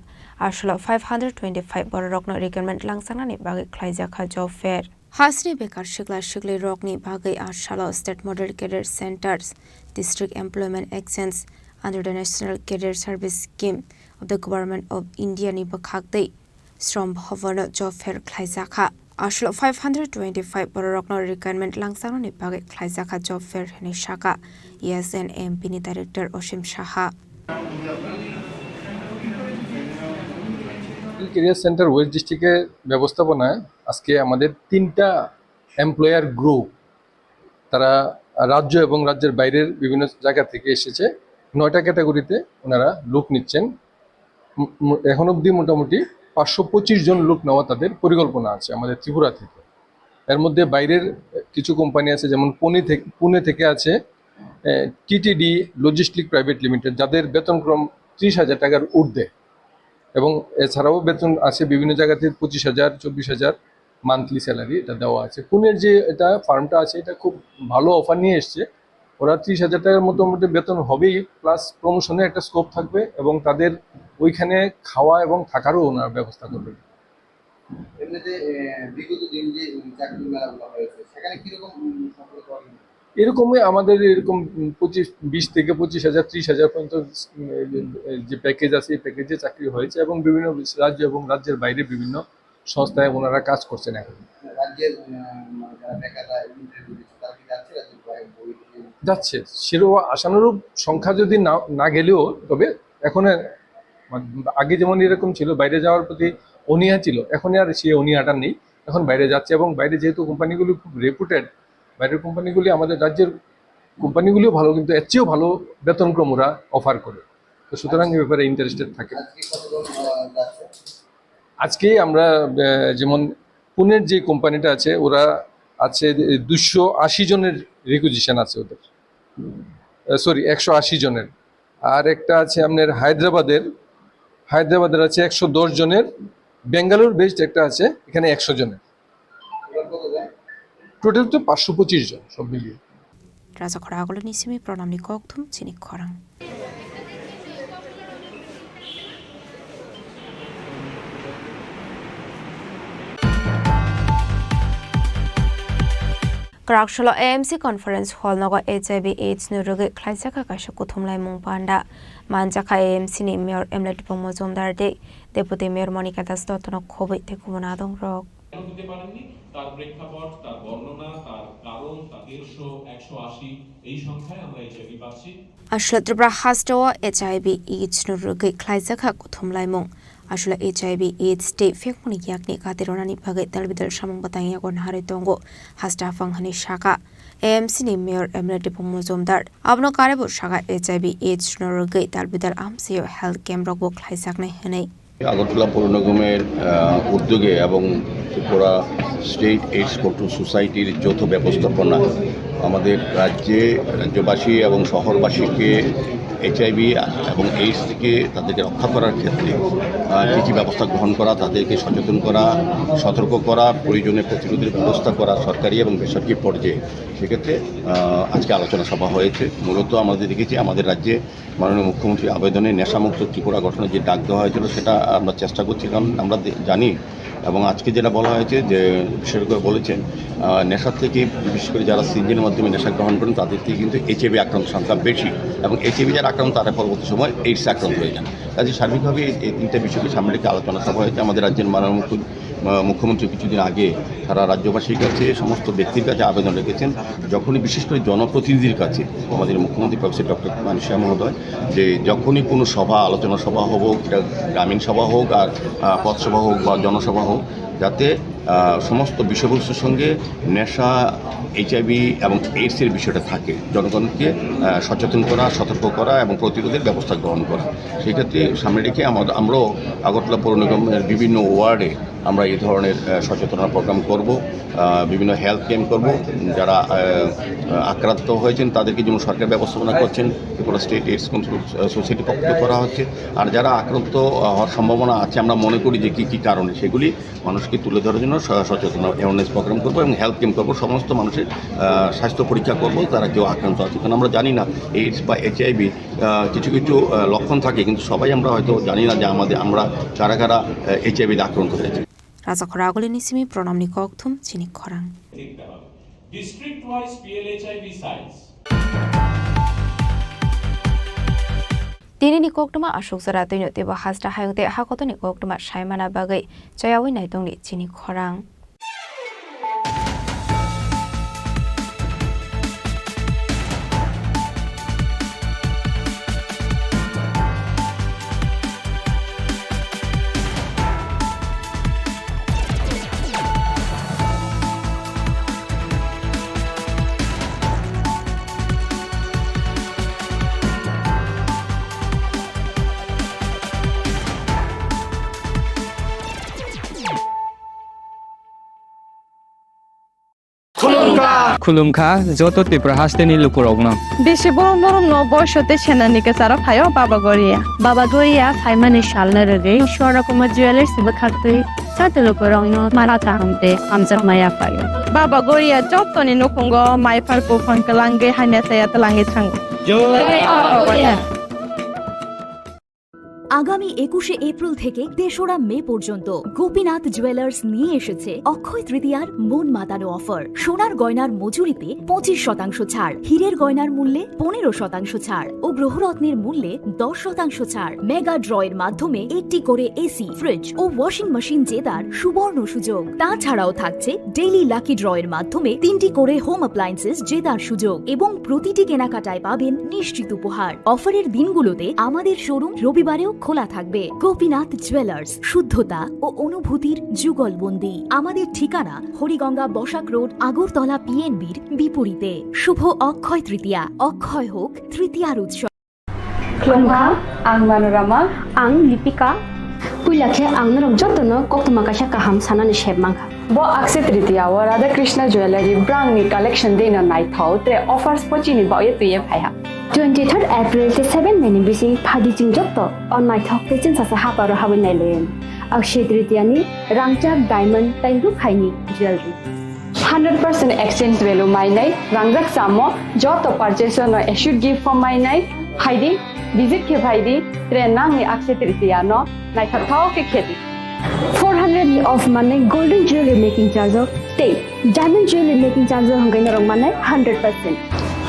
Aswlo five hundred twenty-five bororokno recruitment langjaknani bagwi khlaijakha job fair. Hasni bekar sikla siklirokni bagwi aswlo State Model Career Centers, District Employment Exchange under the National Career Service Scheme of the Government of India ni bwkhak twi Shrom Bhavan job fair khlaijakha. Aswlo five hundred twenty-five bororokno recruitment langjaknani bagwi khlaijakha job fair hinwi sakha E S N M P ni director Osim Saha. Career centre West ডিস্ট্রিক্টের ব্যবস্থাপনায় আজকে আমাদের তিনটা employer group, তারা রাজ্য এবং রাজ্যের বাইরের বিভিন্ন জায়গা থেকে এসেছে। নয়টা ক্যাটাগরিতে ওনারা লোক নিচ্ছেন। উম, উম, এখন অবধি মোটামুটি পাঁচশো পঁচিশ জন লোক নেওয়া তাদের পরিকল্পনা আছে আমাদের ত্রিপুরা থেকে। এর মধ্যে বাইরের কিছু কোম্পানি আছে, যেমন পুনে থেকে, পুনে থেকে আছে টিটিডি লজিস্টিক প্রাইভেট লিমিটেড, যাদের বেতনক্রম ত্রিশ হাজার টাকার ঊর্ধ্বে। এবং এছাড়াও বেতন আছে বিভিন্ন জায়গাতে পঁচিশ হাজার, চব্বিশ হাজার মান্থলি স্যালারি এটা দেওয়া আছে। পুনের যে এটা ফার্মটা আছে, এটা খুব ভালো অফার নিয়ে এসছে। ওরা ত্রিশ হাজার টাকার মতো মোটামুটি বেতন হবেই, প্লাস প্রমোশনের একটা স্কোপ থাকবে এবং তাদের ওইখানে খাওয়া এবং থাকারও ওনারা ব্যবস্থা করবেন। এমনিতে, এ, বিগত দিন যে, উম, চাকরির মেলাগুলো হয়েছে, সেখানে কিরকম, উম, সফলতা অর্জন হয়েছে? এরকমই আমাদের এরকম, উম, পঁচিশ, বিশ থেকে পঁচিশ হাজার, ত্রিশ হাজার পর্যন্ত, উম, যে প্যাকেজ আছে, এই প্যাকেজে চাকরি হয়েছে এবং বিভিন্ন রাজ্য এবং রাজ্যের বাইরে বিভিন্ন সংস্থায় ওনারা কাজ করছেন এখন। রাজ্যের, উম, মানে যারা বেকাররা ইন্টারভিউ দিচ্ছে, তারা কি যাচ্ছে রাজ্যের বাইরে? যাচ্ছে, সেরকম আশানুরূপ সংখ্যা যদি না, না গেলেও, তবে এখন মানে, আগে যেমন এরকম ছিল, বাইরে যাওয়ার প্রতি অনীহা ছিল, এখন আর সেই অনীহাটা নেই। এখন বাইরে যাচ্ছে এবং বাইরে যেহেতু কোম্পানিগুলি খুব রেপুটেড, বাইরের কোম্পানিগুলি আমাদের রাজ্যের কোম্পানিগুলিও ভালো, কিন্তু এর চেয়েও ভালো বেতনক্রম ওরা অফার করে। তো সুতরাং এই ব্যাপারে ইন্টারেস্টেড থাকে। আজকে কতজন, আহ, যাচ্ছে? আজকে আমরা, আহ, যেমন পুনের যে কোম্পানিটা আছে, ওরা আছে দুশো আশি জনের রিকুইজিশন আছে ওদের, সরি, একশো আশি জনের। আর একটা আছে আপনার হায়দ্রাবাদের, হায়দ্রাবাদের আছে একশো দশ জনের, বেঙ্গালোর বেসড একটা আছে, এখানে একশো জনের। টোটাল তো পাঁচশো পঁচিশ জন সব মিলিয়ে। Rajakhor Agulini simi Pranamni kokthum chini khorang. Kwraksalo A M C Conference Hall nogo H I V AIDS ni rwgwi khlaijakha kaisa kuthumlaimung panda. Manjakha A M C ni Mayor M L A Dipong Mojumdar tei Deputy Mayor Monika Das Dotto no khobwi tei kubun adongrok. কেন দিতে পারেননি, তার প্রেক্ষাপট, তার বর্ণনা, তার কারণ, তার দেড়শো, একশো আশি, এই সংখ্যায় আমরা এইচআইভি পাচ্ছি। Aswla Tripura hasteo H I V AIDS no rwgwi khlaijakha kuthumlaimung. Aswla H I V AIDS tei phekmani yakni kati ronani bagwi dalbidal samung bwtang yago naharwi tongo haste aphang hwnwi sakha A M C ni Mayor M L A Dipong Mojumdar. Abono karwi bo sakha H I V AIDS no rwgwi dalbidal amchaio health camp rokbo khlaijaknai hwnwi. Agartala পৌর নিগমের, আহ, উদ্যোগে এবং Tripura state AIDS control সোসাইটির যৌথ ব্যবস্থাপনা আমাদের রাজ্যে, রাজ্যবাসী এবং শহরবাসীকে এইচআইভি এবং এইডস থেকে তাদেরকে রক্ষা করার ক্ষেত্রে, আহ, কী কী ব্যবস্থা গ্রহণ করা, তাদেরকে সচেতন করা, সতর্ক করা, প্রয়োজনে প্রতিরোধের ব্যবস্থা করা সরকারি এবং বেসরকারি পর্যায়ে, সেক্ষেত্রে, আহ, আজকে আলোচনা সভা হয়েছে। মূলত আমাদের দেখেছি আমাদের রাজ্যে মাননীয় মুখ্যমন্ত্রীর আবেদনে নেশামুক্ত ত্রিপুরা গঠনের যে ডাক দেওয়া হয়েছিল, সেটা আমরা চেষ্টা করছি, কারণ আমরা দে-, জানি এবং আজকে যেটা বলা হয়েছে যে, বিশেষ করে বলেছেন, আহ, নেশা থেকে, বিশেষ করে যারা সিরিঞ্জের মাধ্যমে নেশা গ্রহণ করেন, তাদের থেকে কিন্তু এইচআইভি আক্রান্ত সংখ্যা বেশি এবং এইচআইভি যারা আক্রান্ত, তারা পরবর্তী সময় এইডস আক্রান্ত হয়ে যান। কাজে সার্বিকভাবে এই, এই তিনটা বিষয়কে সামনে রেখে আলোচনা সভা হয়েছে। আমাদের রাজ্যের মাননীয় মুখ্য-, আহ, মুখ্যমন্ত্রী কিছুদিন আগে সারা রাজ্যবাসীর কাছে, সমস্ত ব্যক্তির কাছে আবেদন রেখেছেন, যখনই, বিশেষ করে জনপ্রতিনিধির কাছে, আমাদের মুখ্যমন্ত্রী প্রফেসর ডক্টর মানিক সাহা মহোদয়, যে যখনই কোনো সভা, আলোচনা সভা হোক, এটা গ্রামীণ সভা হোক আর, আহ, পথসভা হোক বা জনসভা হোক, যাতে, আহ, সমস্ত বিষয়বস্তুর সঙ্গে নেশা, এইচআইভি এবং এইডস এর বিষয়টা থাকে, জনগণকে, আহ, সচেতন করা, সতর্ক করা এবং প্রতিরোধের ব্যবস্থা গ্রহণ করা। সেই ক্ষেত্রে সামনে রেখে আমা-, আমরাও আগরতলা পৌর নিগমের বিভিন্ন ওয়ার্ডে আমরা এই ধরনের, আহ, সচেতনতা প্রোগ্রাম করব, আহ, বিভিন্ন হেলথ ক্যাম্প করব। যারা, আহ, আক্রান্ত হয়েছেন তাদেরকে যেমন সরকার ব্যবস্থাপনা করছেন, ত্রিপুরা স্টেট এইডস কন্ট্রোল, আহ, সোসাইটির পক্ষ থেকে করা হচ্ছে। আর যারা আক্রান্ত, আহ, হওয়ার সম্ভাবনা আছে, আমরা মনে করি যে কি কি কারণে, সেগুলি মানুষকে তুলে ধরার জন্য স-, সচেতনতা অ্যাওয়ারনেস প্রোগ্রাম করবো এবং হেলথ ক্যাম্প করবো। সমস্ত মানুষের, আহ, স্বাস্থ্য পরীক্ষা করবো, তারা কেউ আক্রান্ত আছে, কারণ আমরা জানি না এইডস বা এইচআইভি, আহ, কিছু কিছু, আহ, লক্ষণ থাকে, কিন্তু সবাই আমরা হয়তো জানি না যে আমাদের, আমরা কারা কারা, আহ, এইচআইভি তে আক্রান্ত হয়েছে। Rajakhor Agulini simi Pranamni kokthum chini khorang. District wise P L H I V sites. Tinini koktwma aswk jora twino teibo hasta hayung tei hakotoni koktwma saimana bagwi chayawi naitongni chini khorang. Khulumkha. Khulumkha joto Tripura hasteni lukurokno. Bisi borok norokno boiso tei senani kwcharo phaio Baba Goria. Baba Goria phaimani salno rwgwi Swarnakumar Jewellers bwkhaktwi joto lukurokno mara kaham tei hamjakma yaphaio. Baba Goria jotoni nukhungo maiphar buphang kwlangwi hamya chaya twlangwi thango. Jai Baba Goria. আগামী একুশে এপ্রিল থেকে তেসরা মে পর্যন্ত গোপীনাথ জুয়েলার্স নিয়ে এসেছে অক্ষয় তৃতীয়ার মন মাতানো অফার। সোনার গয়নার মজুরিতে পঁচিশ শতাংশ ছাড়, হীরের গয়নার মূল্যে পনেরো শতাংশ ছাড় ও গ্রহরত্নের মূল্যে দশ শতাংশ ছাড়। মেগা ড্রয়ের মাধ্যমে একটি করে এসি, ফ্রিজ ও ওয়াশিং মেশিন জেতার সুবর্ণ সুযোগ। তাছাড়াও থাকছে ডেইলি লাকি ড্রয়ের মাধ্যমে তিনটি করে হোম অ্যাপ্লায়েন্সেস জেতার সুযোগ এবং প্রতিটি কেনাকাটায় পাবেন নিশ্চিত উপহার। অফারের দিনগুলোতে আমাদের শোরুম রবিবারেও খোলা থাকবে। গোপীনাথ জুয়েলার্স, শুদ্ধতা ও অনুভূতির যুগলবন্দি। আমাদের ঠিকানা হরিগঙ্গা বসাক রোড, আগরতলা পিএনবির বিপরীতে। শুভ অক্ষয় তৃতীয়া, অক্ষয় হোক তৃতীয়ার উৎসব। Khulumkha, ang Manorama. Ang Lipika. Puila khe ang norok jotono koktwma kaisa kaham sanani sep mankha. Bo Akshaya Tritiya o Radha Krishna Jewellery brangni collection dino naithok, tre offers bo chini baoye twiye phaiha. Twenty third April tei seven May ni bising phadi chwng joto o naithok tei chwngsacha haparo habwi nailaiyani. Akshaya Tritiya ni rangchak diamond tei rukhaini jewellery. Hundred percent exchange value mainai, rangjak chamo, joto purchase no assured gift form mainai, phaidi, visit khe phaidi, tre nangni Akshaya Tritiya no naithok thao khe khedi. Four hundred ni off manai golden jewelry making charge o tei diamond jewelry making charge o hwnkhe norok manai hundred percent.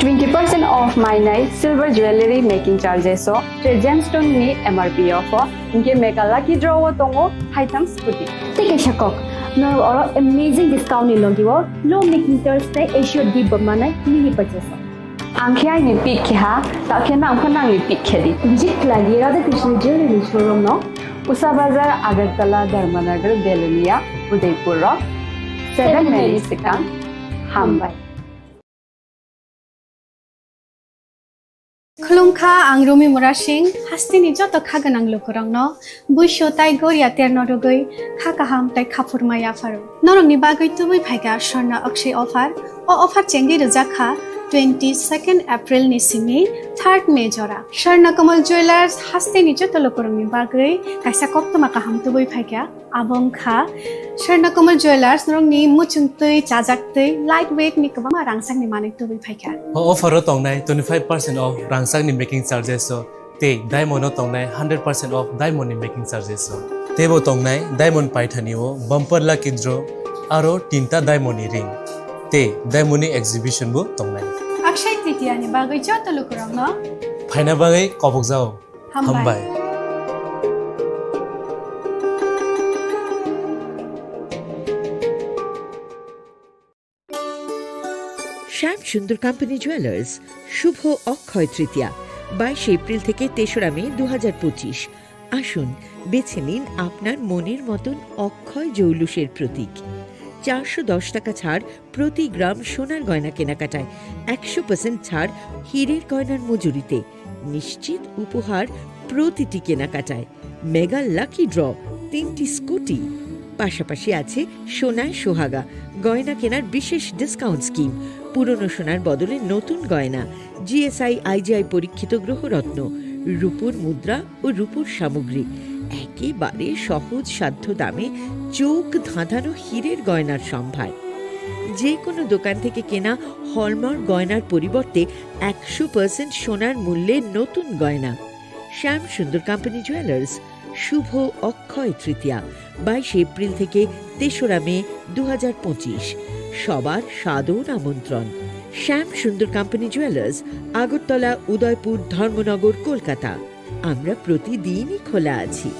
Twenty percent off mainai silver jewelry making charges o tre gemstone ni M R P o pho. Hinkhe mega lucky draw o tongo haitham scooty. Tei kaisa kok, norok oro amazing discount ni logi o low making charge tei assured gift bo manai mini purchase o. Ang khe aini pick khe ha, ta khe nang pho nangni pick khe di. Visit khlai di Radha Krishna Jewelry ni showroom no. Usa Bazar, Agartala, Dharmanagar, Belonia, Udaipur o. Seven May ni swkang. Hambai. Khulumkha, ang Rumi Murasing, hasteni joto kha gwnang lukurokno buisu tai goria terno rwgwi kha kaham tai khaphurma yapharo. Norokni bagwi tubui phaikha Swarna Akshay offer. O offer chengwi rwjak kha twenty second April ni simi third May jora. Swarna Kamal Jewellers hasteni joto lukurokni bagwi kaisa koktwma kaham tubui phaikha. Abo wngkha Swarna Kamal Jewellers, norokni muchung twi, chajak twi, light weight ni kwbangma rangchakni manwi tubui phaikha. O offer o tongnai twenty five percent off rangchakni making charges o tei diamond o tongnai hundred percent off diamond ni making charges o. Teibo tongnai diamond paithani o bumper lucky draw aro tinta diamond ni ring tei diamond ni exhibition bo tongnai. Akshay Tritiya ni bagwi joto lukurokno phaina bagwi kobokjao. Hambai. Hambai. Shyam Sundar Company Jewelers, শুভ অক্ষয় তৃতীয়া, বাইশে এপ্রিল থেকে তেসরা মে দু হাজার পঁচিশ। আসুন, বেছে নিন আপনার মনের মতন অক্ষয় জৌলুসের প্রতীক। চারশো দশ টাকা ছাড় প্রতি গ্রাম সোনার গয়না কেনাকাটায়, একশো পার্সেন্ট ছাড় হীরের গয়নার মজুরিতে, নিশ্চিত উপহার প্রতিটি কেনাকাটায়, মেগা লাকি ড্র, তিনটি স্কুটি, পাশাপাশি আছে সোনায় সোহাগা গয়না কেনার বিশেষ ডিসকাউন্ট স্কিম, পুরনো সোনার বদলে নতুন গয়না, জিএসআই আইজিআই পরীক্ষিত গ্রহরত্ন, রূপোর মুদ্রা ও রূপোর সামগ্রী, একেবারে সহজ সাধ্য দামে চোখ ধাঁধানো হীরের গয়নার সম্ভার। যে কোনো দোকান থেকে কেনা হলমার্ক গয়নার পরিবর্তে একশো পার্সেন্ট সোনার মূল্যে নতুন গয়না। শ্যাম সুন্দর কোম্পানি জুয়েলার্স, শুভ অক্ষয় তৃতীয়া, বাইশে এপ্রিল থেকে তেসরা মে দু হাজার পঁচিশ। সবার সাদর আমন্ত্রণ। শ্যাম সুন্দর কোম্পানি জুয়েলার্স, আগরতলা, উদয়পুর, ধর্মনগর, কলকাতা। আমরা প্রতিদিনই খোলা আছি।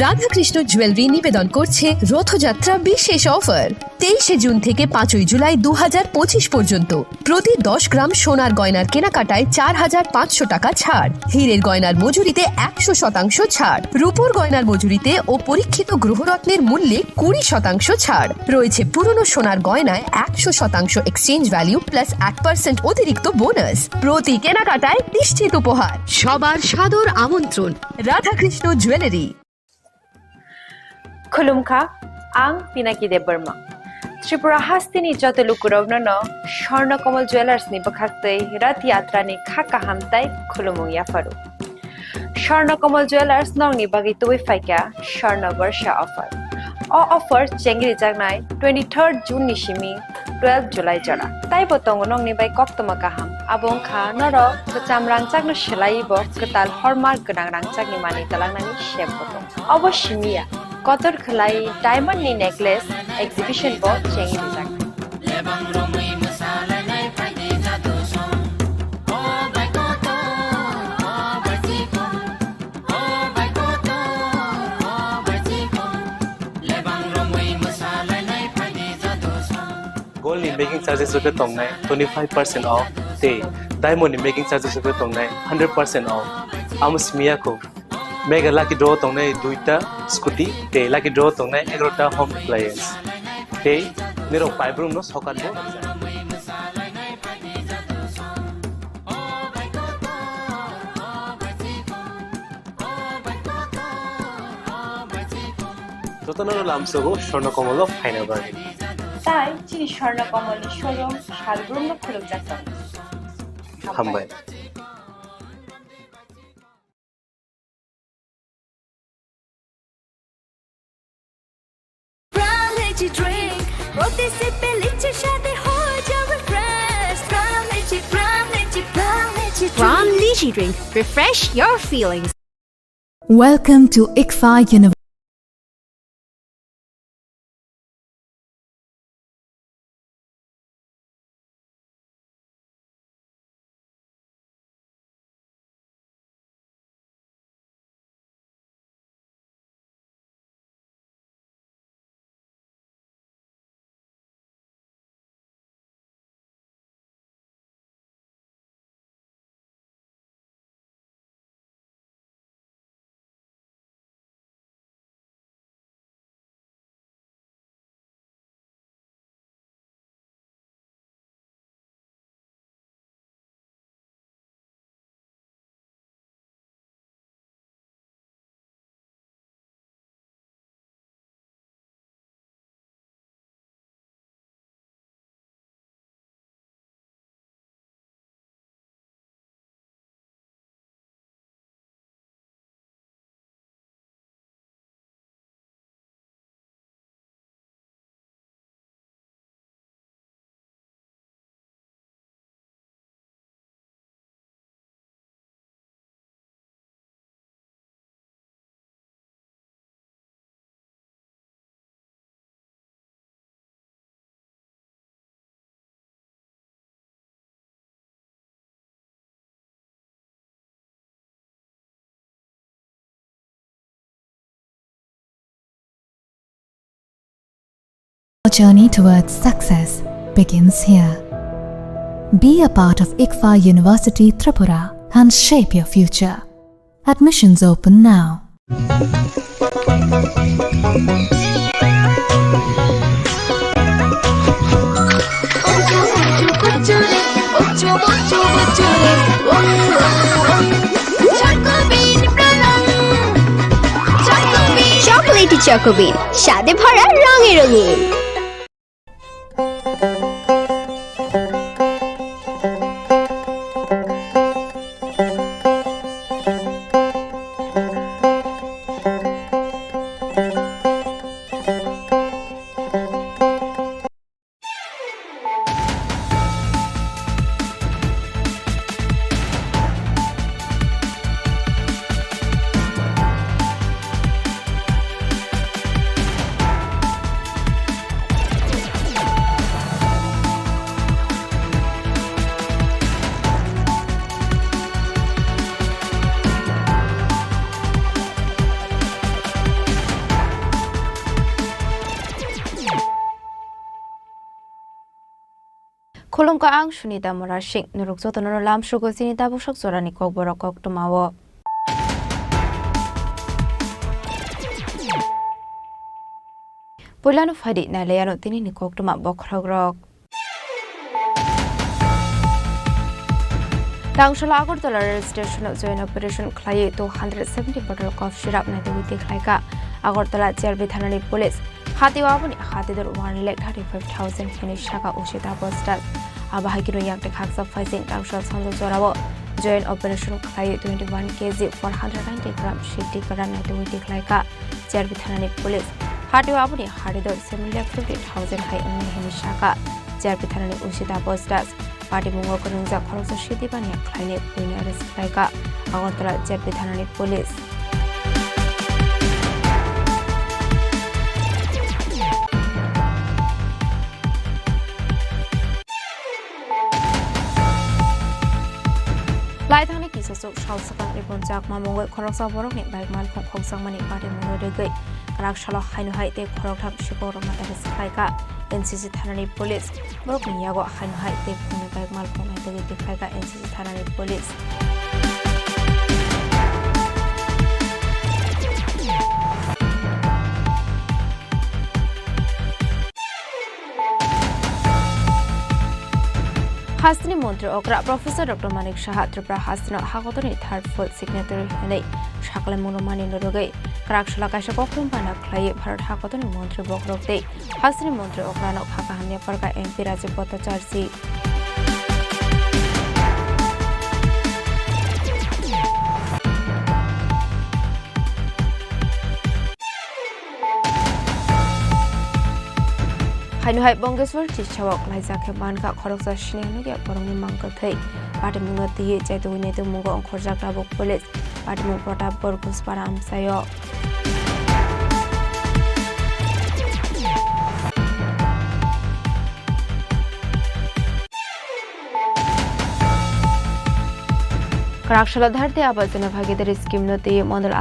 রাধাকৃষ্ণ জুয়েলারি নিবেদন করছে রথযাত্রা বিশেষ অফার। তেইশে জুন থেকে পাঁচই জুলাই দু হাজার পঁচিশ পর্যন্ত প্রতি দশ গ্রাম সোনার গয়নার কেনাকাটায় চার হাজার পাঁচশো টাকা ছাড়, হীরের গয়নার মজুরিতে একশো শতাংশ ছাড়, রূপোর গয়নার মজুরিতে ও পরীক্ষিত গ্রহরত্নের মূল্যে কুড়ি শতাংশ ছাড়। রয়েছে পুরনো সোনার গয়নায় একশো শতাংশ এক্সচেঞ্জ ভ্যালু প্লাস এক পার্সেন্ট অতিরিক্ত বোনাস। প্রতি কেনাকাটায় নিশ্চিত উপহার। সবার সাদর আমন্ত্রণ। Radhakrishna jewellery. Khulumkha, ang Pinaki Debbarma. Tripura hasteni joto lukurokno no Swarna Kamal Jewellers ni bwkhaktwi Rath Yatra ni kha kaham tai khulumung yapharu. Swarna Kamal Jewellers nokni bagwi tubui phaikha Swarna Barsha offer. O offer chengri jaknai twenty-third June ni simi twelve July jora. Taibo tongo nokni bai koktwma kaham. Abo wngkha norok kwcham rangchakno swlaiwi bo kwtal hallmark gwnang rangchakni manwi twlangnani sep bo tongo. Obo simi ya, kotor khwlai diamond ni necklace exhibition bo chengwi rijak. Gold ni making charges rok khe tongnai twenty five percent off, tei diamond ni making charges rok khe tongnai hundred percent off. Amo simi ya kho. Mega lucky draw tongnai duita scooty, tei lucky draw tongnai egarota home appliance. Tei nirok paibrumno sokat bo rijak. Jotono lamsogo Swarna Kamal o phaina bagwi. Tai chini Swarna Kamal ni showroom salbrumno khulukjak tongo. Hambai. Brown Lychee Drink, প্রতি সিপে লিচির স্বাদে হয়ে যাবে fresh। Brown Lychee, Brown Lychee, Brown Lychee Drink। Brown Lychee Drink, refresh your feelings। Welcome to ICFAR University. Our journey towards success begins here. Be a part of ICFAR University Tripura. and shape your future. Admissions open now. Chocolatey Choco Bean, স্বাদে ভরা রঙে রঙিন। Khulumkha, ang Sunita Murasing. Norok jotono lamsugo chini tabuksak jorani kokborok koktwmao. Puilano phaidi nailaiano tinini koktwma bokhorokrok. Tangsala Agartala rail station-o joint operation khlaiwi two hundred seventy bottle cough syrup naitugwi tikhlaikha Agartala Cherbi thanani police. Hatio aboni hatidor one lakh thirty-five thousand hwnwi saka Usita Postas. Abo hai kheno yakni khaksa phaising Tangsala sanjak jorao joint operation khlaiwi twenty-one K G four hundred ninety gram siddhi kwran naitugwi tikhlaikha Cherbi thanani police. Hatio aboni hatidor seven lakh fifty thousand hai wngnai hwnwi saka Cherbi thanani Usita Postas. Patimungo kwrwngjak khoroksa siddhi baniya khlainai buino arrest khlaikha Agartala Cherbi thanani police. Laithangni kisosok sal swkang Ripon Chakma mungwi khoroksa borokni bike malkhung khokjakmani patimungno rigwi kwrak salo haino hai tei khoroktham sikhok rwna tari swkhlaikha N C C thanani police. Borokni yago haino hai tei phungni bike malkhung naitugwi tikhlaikha N C C thanani police. Hasteni montri okra Professor Doctor Manik Saha Tripura hasteno hakotorni third full signatory hwnwi sakhlaimung rwmani norogwi kwrak sala kaisa koktwma bana khlaiwi Bharat hakotorni montri bokhorok tei hasteni montri okrano kha kaham yapharkha M P Rajib Bhattacharjee. Haino hai Bongeshwar Tisao klaijak khe mankha khoroksa siniya nukya borokni mang kwthwi. Patimungno twiwi chaitugwi naitukmungo ongkhorjak tabuk police. Patimung Pratapgarh Ghuspara amchaio. Kwrak salo Dharti Aba Jana Bhagidari scheme no twiwi mondol